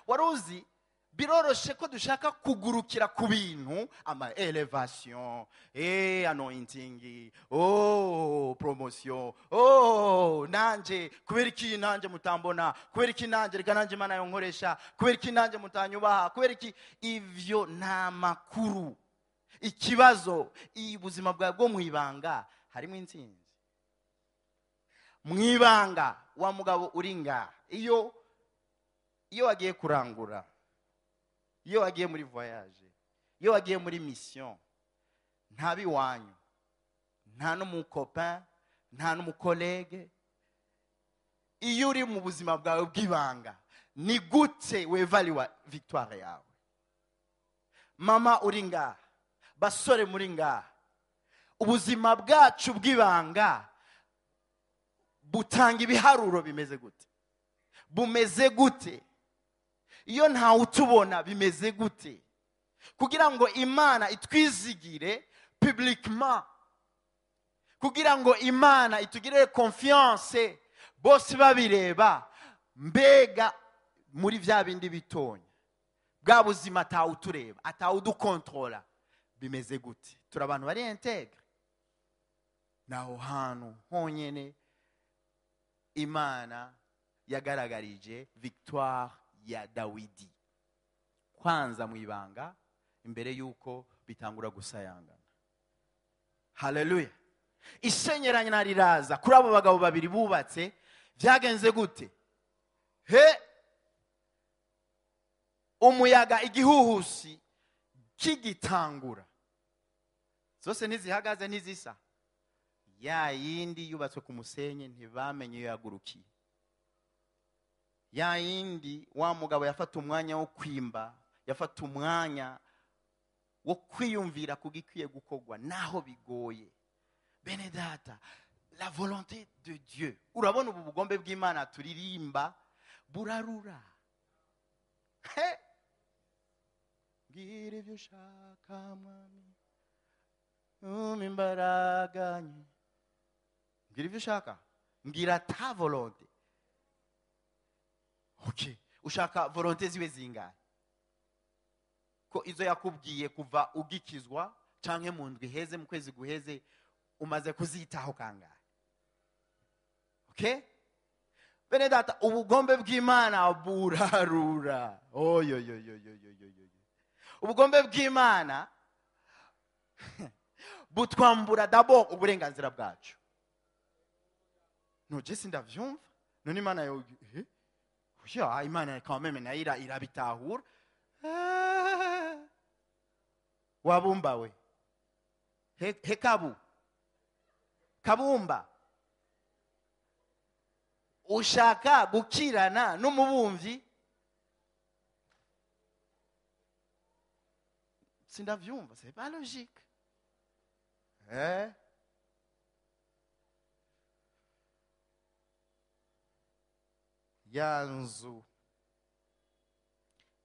Waruzi biroroshe ko dushaka kugurukira ku bintu, ama elevation, anointing, oh promotion, oh nanje kubera iki nanje mutambona, kubera iki nanje reka nanje Imana yonkoresha, kubera iki nanje mutanyubaha, kubera iki. Ivyo nta makuru. Ikibazo ubuzima bwawe bwo mwibanga harimo intsinzi. Mwibanga wa mugabo uringa, iyo wagiye kurangura, iyo wagiye muri voyage, iyo wagiye muri mission, nta biwanyu, nta n'umucopain, nta n'umukolege. Iyo uri mu buzima bwawe bw'ibanga, ni gute wevaliwa victoire yawe? Mama uri ngaha, basore muri ngaha, ubuzima bwacu bw'ibanga butanga ibiharuro bimeze gute? Bumeze gute? Iyo ntawe utubona bimeze gute? Kugira ngo Imana itwizigire publiquement, kugira ngo Imana itugirire confiance bose babireba, mbega muri vya bindi bitonya bwa buzima atawutureba, atawudukontrola, bimeze gute? Turi abantu bari integre. Naho hantu honyene Imana yagaragarije victoire ya Dawidi, kwanza mwibanga imbere yuko bitangura gusayangana. Haleluya. Isenyeranya riraza kuri abo bagabo babiri bubatse. Byagenze gute? He, umuyaga igihuhusi kigitangura, zose ntizihagaze ntizisa. Ya yindi yubatswe ku musenyi ntibamenye iyo yagurukiye. Ya yindi wa mugabo yafata umwanya wo kwimba, yafata umwanya wo kwiyumvira kugikwiye gukogwa naho bigoye. Bene data, la volonté de Dieu. Urabona ubu bugombe bw'Imana turirimba burarura. He, mbwira ibyo ushaka mwami, umpe imbaraga nke. Mbwira ibyo ushaka, mbwira ta volonté. Okay, ushaka volonté ziwe zingahe? Ko izo yakubwiye kuva ugikizwa canke mu ndwi heze, mu kwezi guheze, umaze kuzitaho kangahe? Okay? Bene data, ubugombe bw'Imana burarura. Oyoyoyoyoyoyoyo. Ubugombe bw'Imana butwambura d'abord uburenganzira bwacu. No, je sindavyumva. None Imana yo, ya Imana quand même nayo irabitahura. Wabumba we. He kabu. Kabumba. Ushaka gukirana n'umubumvi? Sindavyumva, c'est pas logique. Ya nzu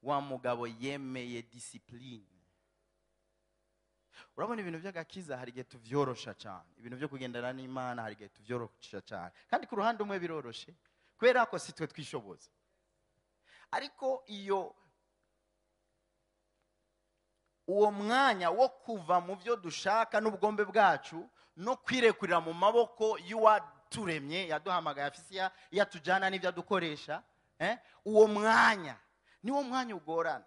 wa mugabo yemeye discipline. Urabona ibintu by'agakiza hari igihe tuvyorosha cyane, ibintu byo kugendana n'Imana hari igihe tuvyorosha cyane, kandi ku ruhande umwe biroroshe kubera ko si twe twishoboza. Ariko iyo Uwo mwanya wo kuva mu byo dushaka n'ubugombe bwacu no kwirekurira mu maboko y'uwaturemye, yaduhamagaye, afise yatujyana n'ibyo adukoresha, uwo mwanya niwo mwanya ugorana,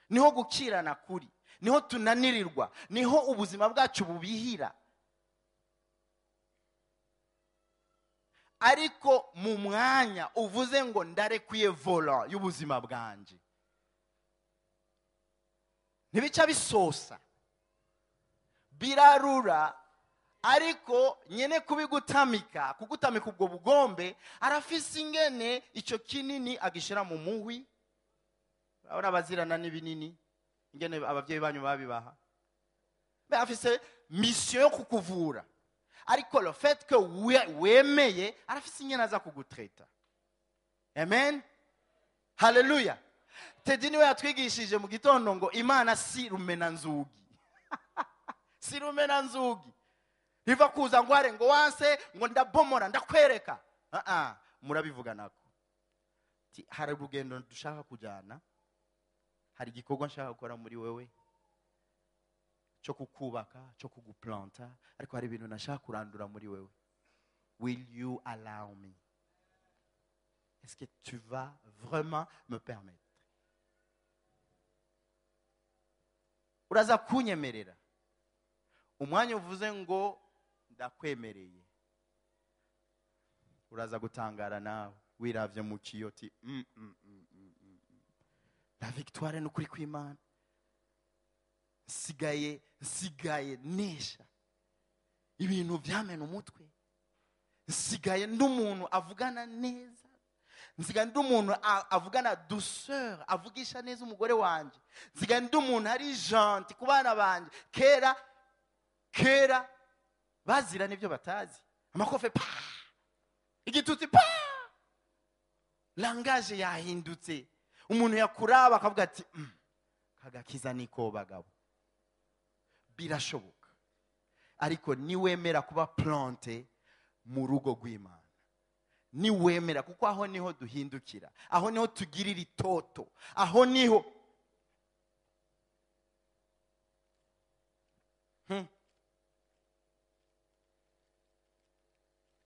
niho gukirana kuri, niho tunanirirwa, niho ubuzima bwacu bubihira. Ariko mu mwanya uvuze ngo ndarekuye volant y'ubuzima bwanje, ntibica bisosa, birarura. Ariko nyene kubigutamika, kugutamika ubwo bugombe, arafise ingene ico kinini agishira mu muhwi. Urabona abazirana n'ibinini ingene abavyeyi banyu babibaha, afise mission yo kukuvura. Ariko le fait que wemeye, arafise ingene aza kugutreta. Amen, haleluya. Tedi niwe yatwigishije mu gitondo ngo Imana si rumenanzugi. Si rumenanzugi riva kuza ngo are ngo wanse ngo ndabomora ndakwereka. Murabivuga nako. Hari urugendo dushaka kujyana, hari igikorwa nshaka gukora muri wewe cyo kukubaka, cyo kuguplanta, ariko hari ibintu nashaka kurandura muri wewe. Will you allow me? Est-ce que tu vas vraiment me permettre? Uraza kunyemerera? Umwanya uvuze ngo ndakwemereye, uraza gutangara nawe wiravye mu kiyoti. La victoire n'ukuri kw'Imana. Nsigaye nesha ibintu byamena umutwe, nsigaye n'umuntu avugana neza, nsigaye n'umuntu avugana douceur, avugisha neza umugore wanje, nsigaye n'umuntu ari gentil ku bana banje. Kera bazira n'ibyo batazi, amakofe pa, igitutsi pa, langage yahindutse. Umuntu yakuraba akavuga ati kagakiza niko bagabo. Birashoboka, ariko niwemera kuba plante mu rugo rw'Imana, niwemera, kuko aho niho duhindukira, aho niho tugirira itoto, aho niho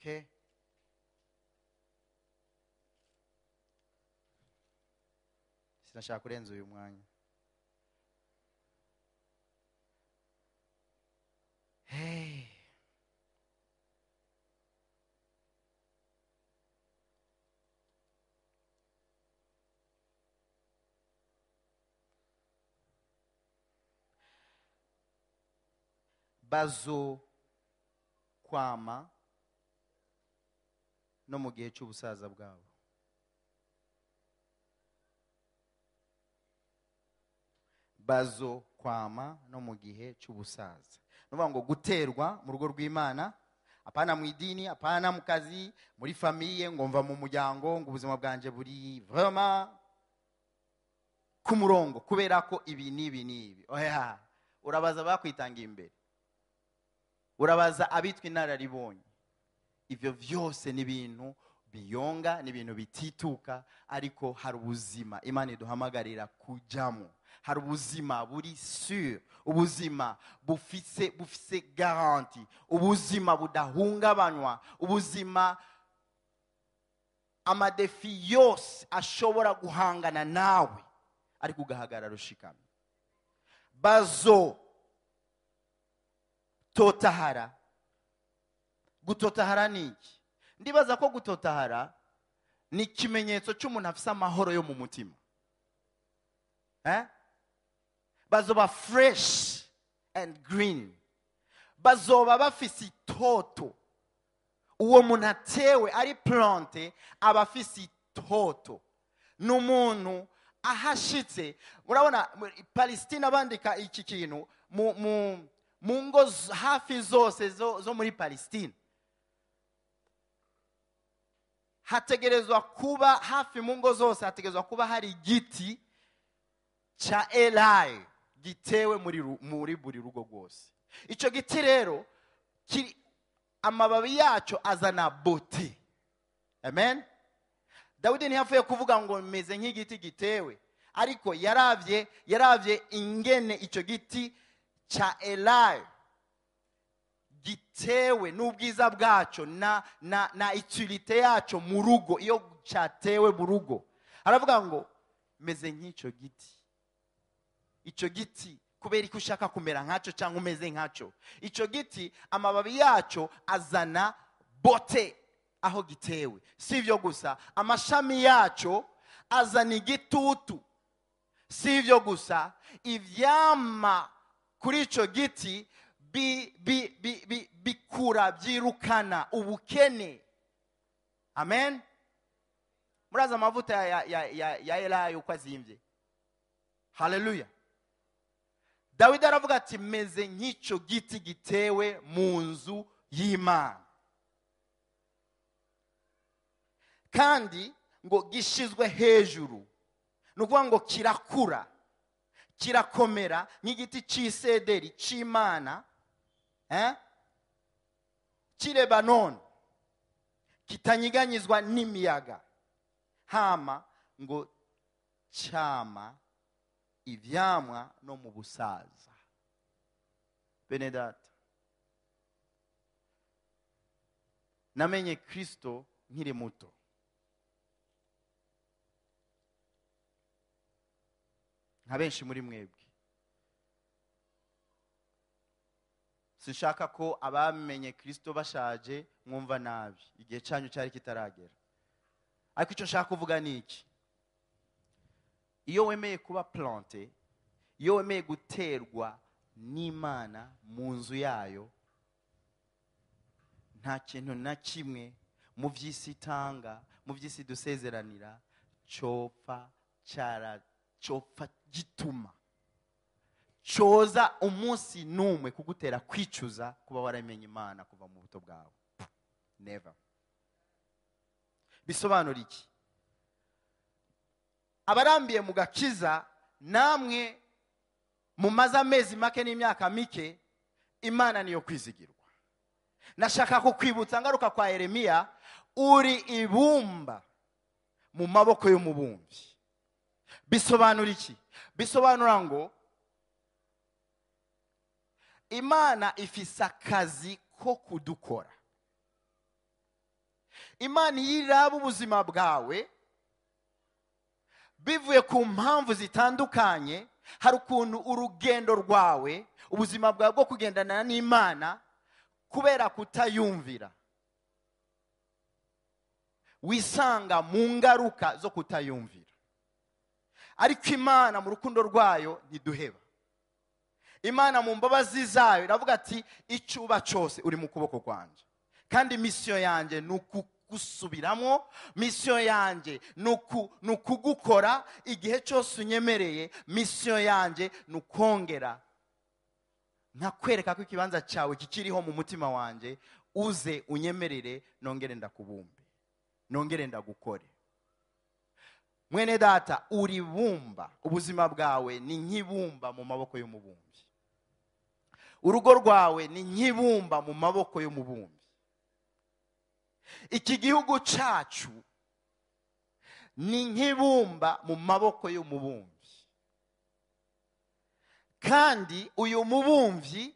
Okay. Sinashaka kurenza uyu mwanya. Hey. Bazo kwama no mu gihe cy'ubusaza bwabo. Bazo kwama no mu gihe cy'ubusaza. Nuvuga ngo guterwa mu rugo rw'Imana, apana mu idini, apana mu kazi, muri famille, ngo mva mu muryango, ngo ubuzima bwanje buri vraiment ku murongo kubera ko ibi n'ibi n'ibi. Oya, urabaza bakwitanga imbere, urabaza abitwa inararibonye. Ivyo vyose ni ibintu biyonga, ni ibintu bitituka, ariko hari ubuzima Imana iduhamagarira kujamo. Hari ubuzima buri sûr, ubuzima bufise garanti, ubuzima budahungabanywa, ubuzima amadefi yose ashobora guhangana nawe ariko ugahagarara ushikamye. Bazo totahara. Gutotahara ni iki? Ndibaza ko gutotahara ni ikimenyetso cy'umuntu afise amahoro yo mu mutima. Bazoba fresh and green, bazoba bafise itoto. Uwo muntu atewe ari plante aba afise itoto. N'umuntu ahashitse. Murabona Palestina bandika iki kintu mu ngo hafi zose zo muri Palestina, hategerezwa kuba hafi mu ngo zose hategerezwa kuba hari igiti cha elayo gitewe muri buri rugo rwose. Ico giti rero kiri amababi yaco azana beauté. Amen. Dawidi ntiyavuye kuvuga ngo meze nk'igiti gitewe, Ariko yaravye ingene icyo giti cha elayo gitewe n'ubwiza bwaco na utilité yaco mu rugo, iyo cyatewe mu rugo. Aravuga ngo meze nk'icyo giti. Icyo giti kubera ko ushaka kumera nkaco cyangwa umeze nkaco, icyo giti amababi yaco azana bote aho gitewe. Si ibyo gusa, amashami yaco azana igitutu. Si ibyo gusa, ivyama kuri icyo giti bikura byirukana ubukene. Amen. Muraza amavuta ya elayo uko azimvye. Haleluya. Dawidi aravuga ati meze nk'icyo giti gitewe mu nzu y'Imana, kandi ngo gishizwe hejuru. Ni ukuvuga ngo kirakura, kirakomera nk'igiti cy'isederi cy'Imana, cy'i Lebanoni, kitanyiganyizwa n'imiyaga. Hama ngo cyama ivyamwa no mu busaza. Bene data, namenye Kristo nkiri muto. Nka benshi muri mwebwe. Sinshaka ko abamenye Kristo bashaje mwumva nabi, igihe cyanyu cyari kitaragera. Ariko icyo nshaka kuvuga ni iki: iyo wemeye kuba plante, iyo wemeye guterwa n'Imana mu nzu yayo, nta kintu na kimwe mu by'isi itanga, mu by'isi dusezeranira cyopfa cyopfa gituma cyoza umunsi n'umwe kugutera kwicuza kuba waramenye Imana kuva mu buto bwawe. Never. Bisobanura iki? Abarambiye mu gakiza namwe mumaze amezi make n'imyaka mike, Imana niyo kwizigirwa. Nashaka kukwibutsa ngaruka kwa Yeremiya, uri ibumba mu maboko y'umubumbyi. Bisobanura iki? Bisobanura ngo Imana ifise akazi ko kudukora. Imana yiraba ubuzima bwawe bivuye ku mpamvu zitandukanye. Hari ukuntu urugendo rwawe, ubuzima bwawe bwo kugendana n'Imana, kubera kutayumvira wisanga mu ngaruka zo kutayumvira. Ariko Imana mu rukundo rwayo ntiduheba. Imana mu mbabazi zayo iravuga ati icuba cyose uri mu kuboko kwanje, kandi misiyo yanjye ni ukugusubiramo, misiyo yanjye ni ukugukora igihe cyose unyemereye, misiyo yanjye ni ukongera nkakwereka ko ikibanza cyawe kikiriho mu mutima wanjye, uze unyemerere nongere ndakubumbe, nongere ndagukore. Mwene data, uri bumba, ubuzima bwawe ni nk'ibumba mu maboko y'umubumbyi. Urugo rwawe ni nk'ibumba mu maboko y'umubumbyi. Iki gihugu cyacu ni nk'ibumba mu maboko y'umubumbyi. Kandi uyu mubumbyi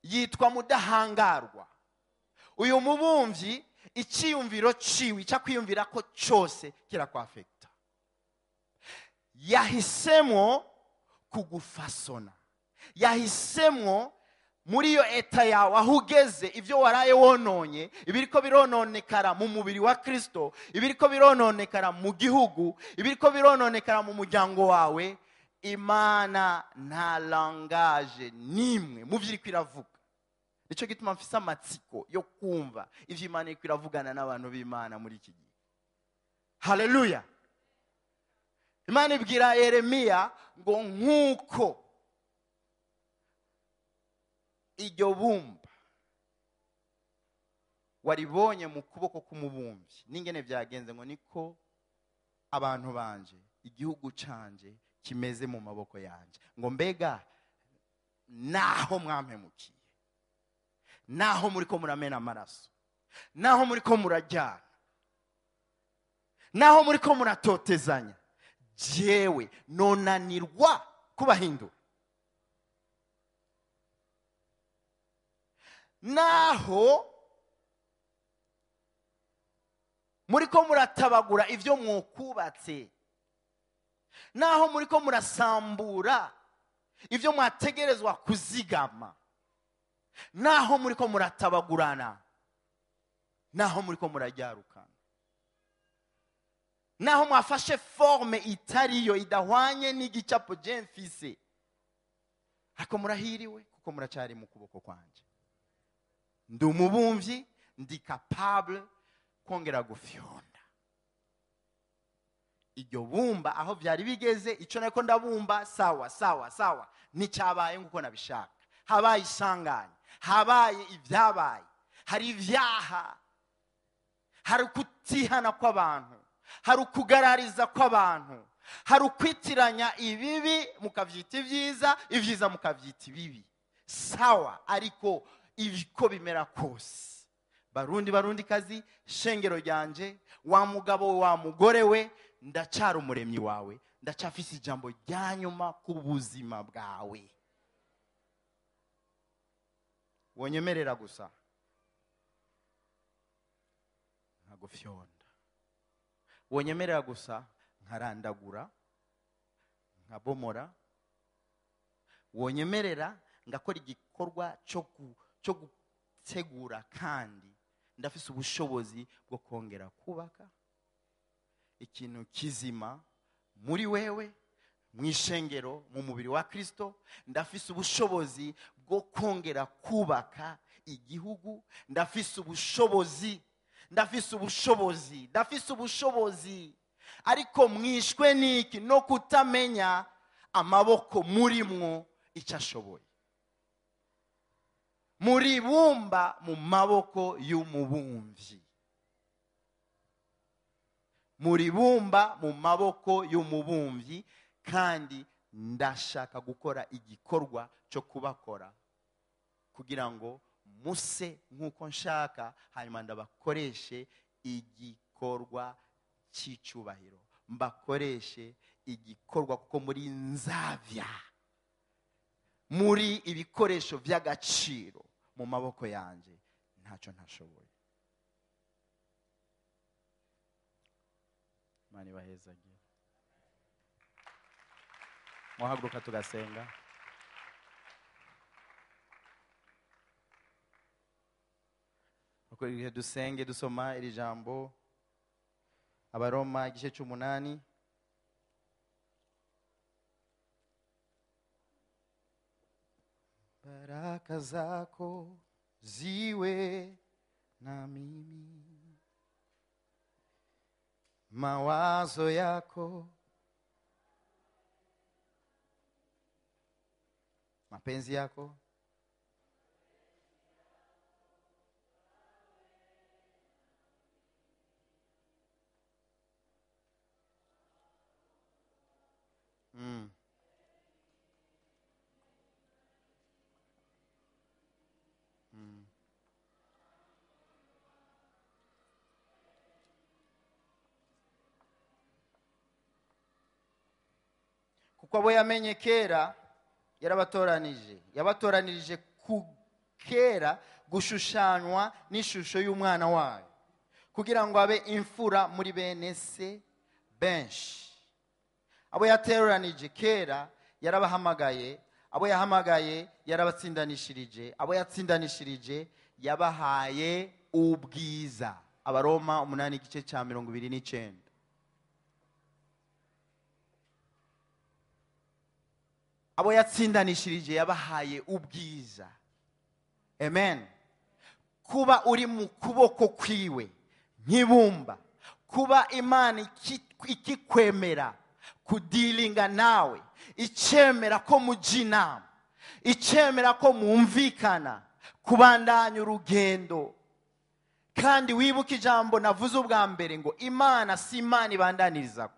yitwa Mudahangarwa. Uyu mubumbyi icyiyumviro ciwe, icyakwiyumvira ko cyose kirakwafekta. Yahisemo kugufasona, yahisemo muri iyo eta yawe aho ugeze, ibyo waraye wononye, ibiriko birononekara mu mubiri wa Kristo, ibiriko birononekara mu gihugu, ibiriko birononekara mu muryango wawe. Imana nta langage nimwe mu byo iriko iravuga. Nicyo gituma mfise amatsiko yo kumva ivyo Imana iriko iravugana n'abantu b'Imana muri iki gihe. Haleluya. Imana ibwira Yeremiya ngo nkuko iryo bumba waribonye mu kuboko k'umubumbyi, n'ingene byagenze ngo niko abantu banje, igihugu canje kimeze mu maboko yanje. Ngo mbega naho mwampemukiye, naho muri ko muramena amaraso, naho muri ko murajyana, Naho muri ko muratotezanya, jewe nonanirwa kubahindura. Naho muri ko muratabagura ivyo mwokubatse, naho muri ko murasambura ivyo mwategerezwa kuzigama, naho muri ko muratabagurana, naho muri ko muraryarukana, naho mwafashe forme itariyo idahwanye n'igicapo je mfise, ariko murahiriwe kuko muracari mu kuboko kwanje. Ndi umubumvyi, ndi capable kongera gufyonda iryo bumba aho vyari bigeze. Ico nako ndabumba sawa sawa sawa, nicyabaye nguko nabishaka. Habaye isanganya, habaye ibyabaye, hari ivyaha, hari kutihana kw'abantu, hari ukugarariza kw'abantu, hari ukwitiranya ibibi mukavyita ibyiza, ibyiza mukavyita ibibi. Sawa, ariko ibiko bimera kose, Barundi barundi kazi, shengero ryanje, wa mugabo wa mugore we, ndacara umuremyi wawe, ndacafise ijambo rya nyuma ku buzima bwawe. Wonyemerera gusa nkagufyonda, wonyemerera gusa nkarandagura, nkabomora, wonyemerera ngakora igikorwa cyo gutegura, kandi ndafise ubushobozi bwo kongera kubaka ikintu kizima muri wewe, mwishengero, mu mubiri wa Kristo. Ndafise ubushobozi bwo kongera kubaka igihugu, ndafise ubushobozi, ndafise ubushobozi, ndafise ubushobozi. Ariko mwishwe niki? No kutamenya amaboko murimwo icyo ashoboye. Muri bumba mu maboko y'umubumvyi, muri bumba mu maboko y'umubumvyi. Kandi ndashaka gukora igikorwa cyo kubakora kugira ngo muse nkuko nshaka, hanyuma ndabakoreshe igikorwa cy'icubahiro, mbakoreshe igikorwa kuko muri nzavya, muri ibikoresho by'agaciro mu maboko yanje, ntacyo ntashoboye. Imana ibahezagire. Muhaguruka tugasenga. Uko igihe dusenge dusoma iri jambo, Abaroma igice c'umunani, baraka zako ziwe na mimi, mawazo yako, mapenzi yako, Kuko abo yamenye kera yarabatoranije, yabatoranirije ku kera gushushanywa n'ishusho y'umwana wayo, kugira ngo abe imfura muri bene se benshi. Abo yateranije kera yarabahamagaye, abo yahamagaye yarabatsindanishirije, abo yatsindanishirije yabahaye ubwiza. Abaroma 8:29. Abo yatsindanishirije yabahaye ubwiza. Amen. Kuba uri mu kuboko kwiwe nk'ibumba, kuba Imana ikikwemera kudilinga nawe, icemera ko mujina, icemera ko mwumvikana, kubandanya urugendo. Kandi wibuke ijambo navuze ubwa mbere ngo Imana si Imana ibandaniriza,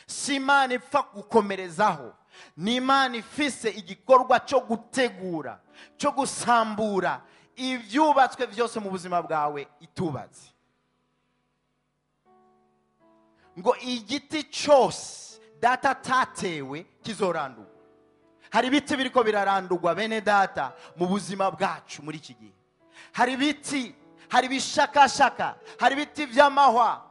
si Imana ipfa gukomerezaho, ni Imana ifise igikorwa cyo gutegura, cyo gusambura ibyubatswe byose mu buzima bwawe itubatse. Ngo igiti cyose Data atatewe kizorandurwa. Hari ibiti biriko birarandurwa, bene Data, mu buzima bwacu muri iki gihe. Hari ibiti, hari ibishakashaka, hari ibiti by'amahwa,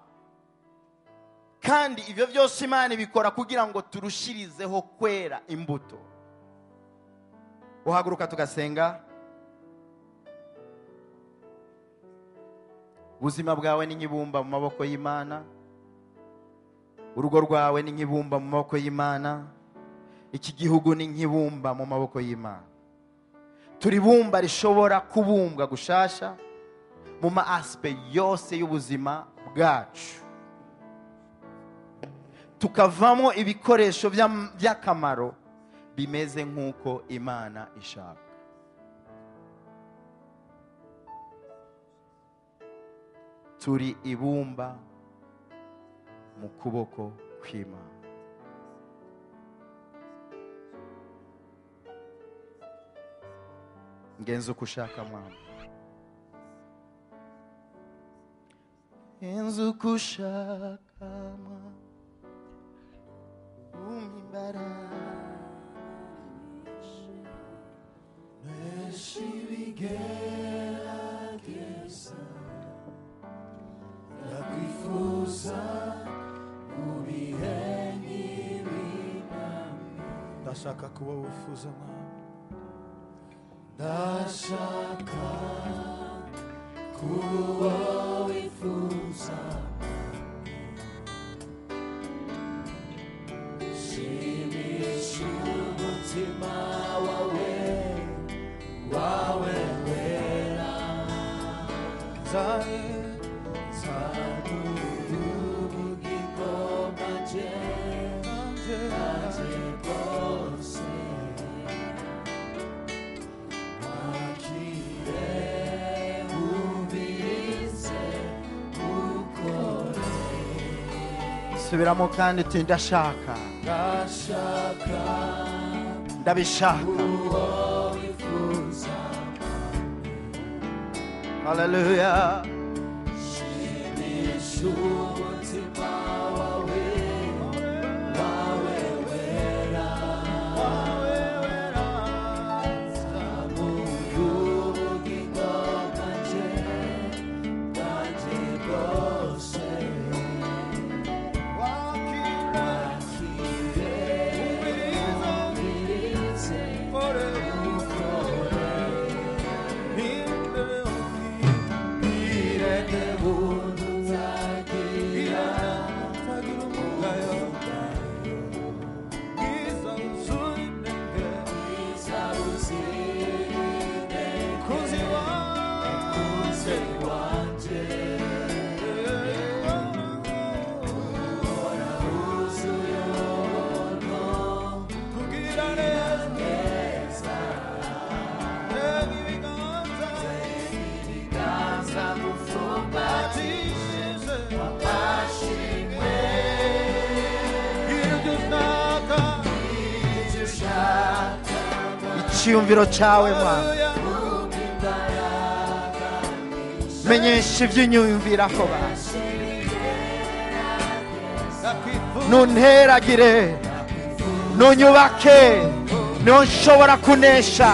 kandi ibyo byose Imana ibikora kugira ngo turushirizeho kwera imbuto. Uhaguruka tugasenga. Ubuzima bwawe ni nk'ibumba mu maboko y'Imana, urugo rwawe ni nk'ibumba mu maboko y'Imana, iki gihugu ni nk'ibumba mu maboko y'Imana. Turi bumba rishobora kubumbwa gushasha mu ma aspect yose y'ubuzima bwacu, tukavamo ibikoresho by'akamaro bimeze nk'uko Imana ishaka. Turi ibumba mu kuboko kw'Imana. Ngenza uko ushaka, Mwami, ngenza uko ushaka, Mwami, umpa imbaraga. Nesha ibigerageza, ndakwifuza mu bihe nk'ibi. Ndashaka kuba wifuza, Mwami. Ndashaka kuba wifuza, shimisha umutima wawe, wawe wera. Nzane Nzanura ubugingo bwanje, bwanje bwose. Wakire, wumvirize, ukore. Subiramo kandi uti: ndashaka, Ndashaka ndabishaka. uwo wifuza. Haleluya. Shimisha umutima wawe, wawe wera. Zamura ubugingo bwanje, bwanje bwose. Wakire, wumvirize, ukore. Irene buntu nzagira bwiza buzira mukunzi wanje, uhora wuzuye ubuntu, neza. Ibiganza mufumbatishije amashimwe. Ibyo ushaka. Icyiyumviro cyawe, Mwami, menyesha ibyo unyumviraho basi, nunteragire, nunyubake, niho nshobora kunesha.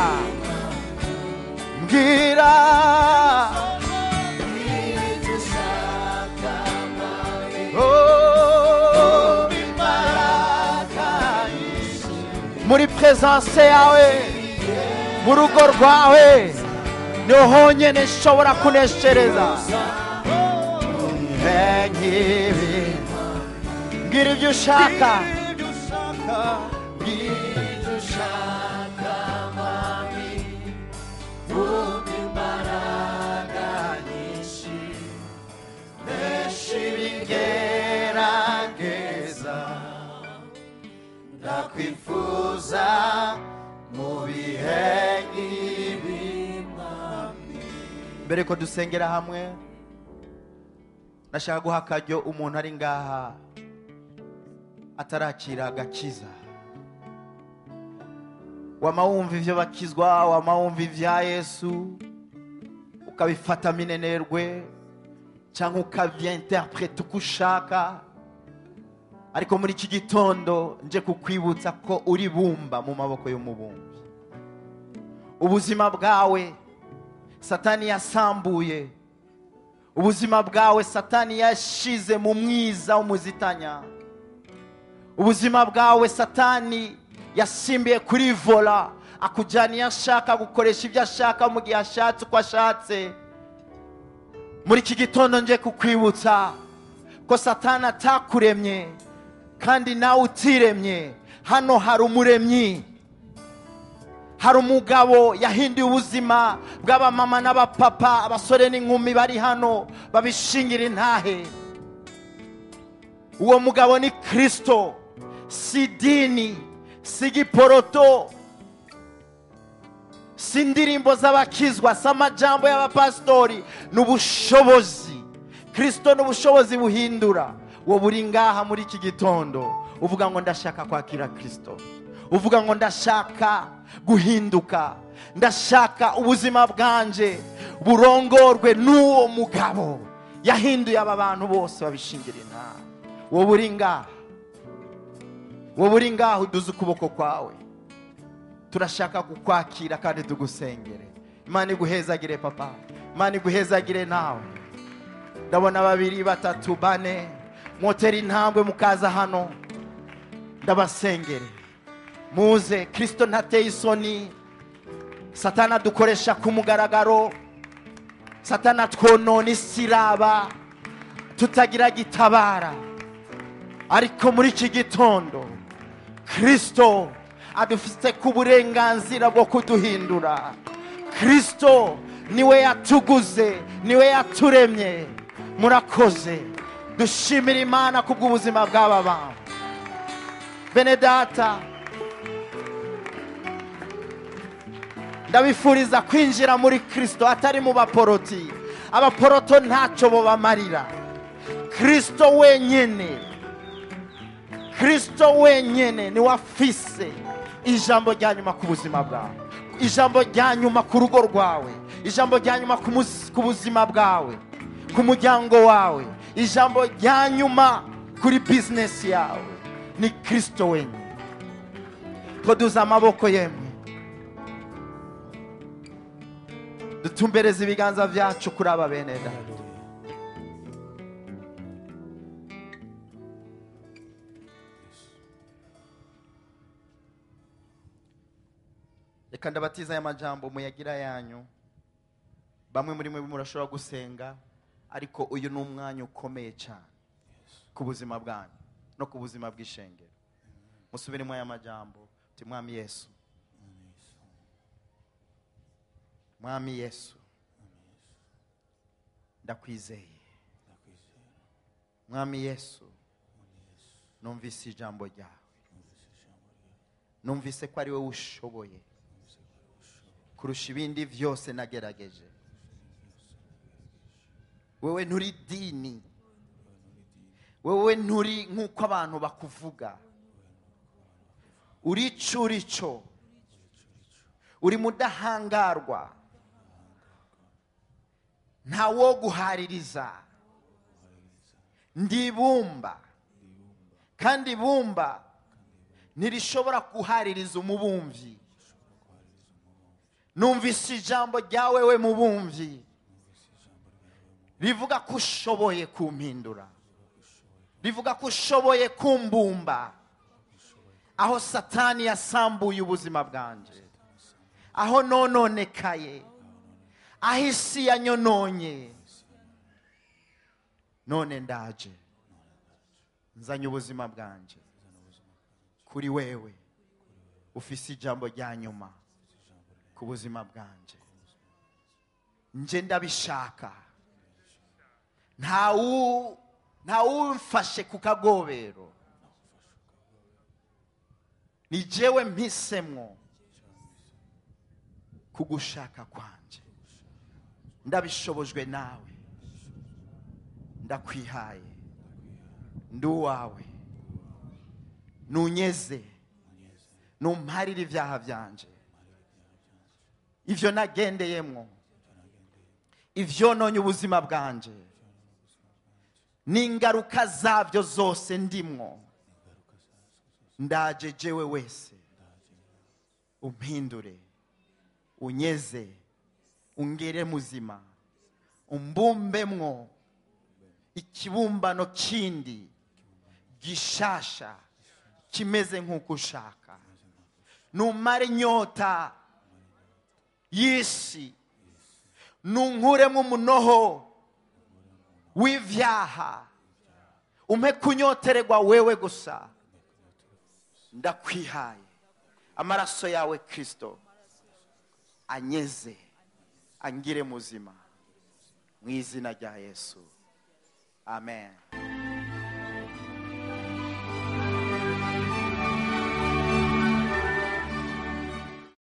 Mbwira. Ibyo ushaka. Oh, Imbaraga. Muri presence yawe, mu rugo rwawe, niho honyine nshobora kuneshereza. Nk'ibi, mbwira ibyo ushaka. Ibyo ushaka, Mwami, umpa imbaraga nyinshi, Nesha ibigerageza, ndakwifuza mu bihe nk'ibi. Mbere ko dusengera hamwe, ndashaka guha akaryo umuntu ari ngaha atarakira agakiza. Wama wumva ivyo bakizwa, wama wumva ivya Yesu, ukabifata minenerwe cyangwa ukavyinterpreta uko ushaka. Ariko muri iki gitondo nje kukwibutsa ko uri bumba mu maboko y'umubumbyi. Ubuzima bwawe Satani yasambuye, ubuzima bwawe Satani yashize mu mwiza w'umuzitanya, ubuzima bwawe Satani yasimbiye kuri vola, akujyana iyo ashaka, gukoresha ibyo ashaka mu gihe ashatse, uko ashatse. Muri iki gitondo nje kukwibutsa ko Satani atakuremye kandi nawe utiremye. Hano hari umuremyi, hari umugabo yahinduye ubuzima bw'abamama n'abapapa, abasore n'inkumi bari hano babishingira intahe. Uwo mugabo ni Kristo, si dini, si giporoto, si indirimbo z'abakizwa, si amajambo y'abapasitori, ni ubushobozi. Kristo ni ubushobozi buhindura. Wowe uri ngaha muri iki gitondo uvuga ngo ndashaka kwakira Kristo, uvuga ngo ndashaka guhinduka, ndashaka ubuzima bwanje burongorwe n'uwo mugabo yahinduye aba bantu bose babishingira intahe. Wowe uri ngaha, wowe uri ngaha uduze ukuboko kwawe, turashaka kukwakira kandi tugusengere. Imana iguhezagire papa, Imana iguhezagire nawe. Ndabona 2 3 4 mwotera intambwe mukaza hano, ndabasengere muze. Kristo ntateye isoni. Satana dukoresha ku mugaragaro, Satana twonona isiraba tutagira gitabara. Ariko muri iki gitondo Kristo adufite ku burenganzira bwo kuduhindura. Kristo niwe yatuguze, niwe yaturemye. Murakoze, dushimira Imana kubw'ubuzima bw'aba bantu. Bene data, ndabifuriza kwinjira muri Kristo atari mu baporoti. Abaporoto ntacyo bobamarira. Kristo wenyene, Kristo wenyene ni wafise ijambo rya nyuma ku buzima bwawe, ijambo rya nyuma ku rugo rwawe, ijambo rya nyuma ku buzima bwawe, ku muryango wawe, ijambo rya nyuma kuri business yawe ni Kristo wenyine. Tuduze amaboko yemwe, dutumbereze ibiganza byacu kuri aba bene data. Reka ndabatiza aya majambo muyagira yanyu. Bamwe muri mwe murashobora gusenga, ariko uyu ni umwanya ukomeye cyane ku buzima bwanyu no ku buzima bw'ishengero. Musubiremo aya majambo uti: Mwami Yesu, Mwami Yesu, ndakwizeye. Mwami Yesu, numvise ijambo ryawe, numvise ko ari wowe ushoboye kurusha ibindi byose nagerageje. Wewe nturi dini, wewe nturi nk'uko abantu bakuvuga, uri curico, uri mudahangarwa, ntawo guhaririza. Ndibumba, kandi ibumba ntirishobora guhaririza umubumvyi. Numvise ijambo ryawe we mubumvyi rivuga ko ushoboye kumpindura, rivuga ko ushoboye kumbumba aho Satani yasambuye ubuzima bwanje, aho nononekaye, aho isi yanyononye. None ndaje nzanye ubuzima bwanje kuri wewe, ufise ijambo rya nyuma ku buzima bwanje. Nje ndabishaka, ntawumfashe ku kagobero, ni jewe mpisemwo kugushaka kwanje. Ndabishobojwe nawe, ndakwihaye, ndi uwawe. Nunyeze, numparire ibyaha byanje, ivyo nagendeyemwo, ivyononye ubuzima bwanje n'ingaruka zabyo zose ndimwo. Ndaje jewe wese, umpindure, unyeze, ungere muzima, umbumbemwo ikibumbano kindi gishasha kimeze nk'uko ushaka. Numare inyota y'isi, nunkuremo umunoho w'ivyaha, umpe kunyotererwa wewe gusa. Ndakwihaye, amaraso yawe Kristo anyeze, angire muzima, mu izina rya Yesu, amen.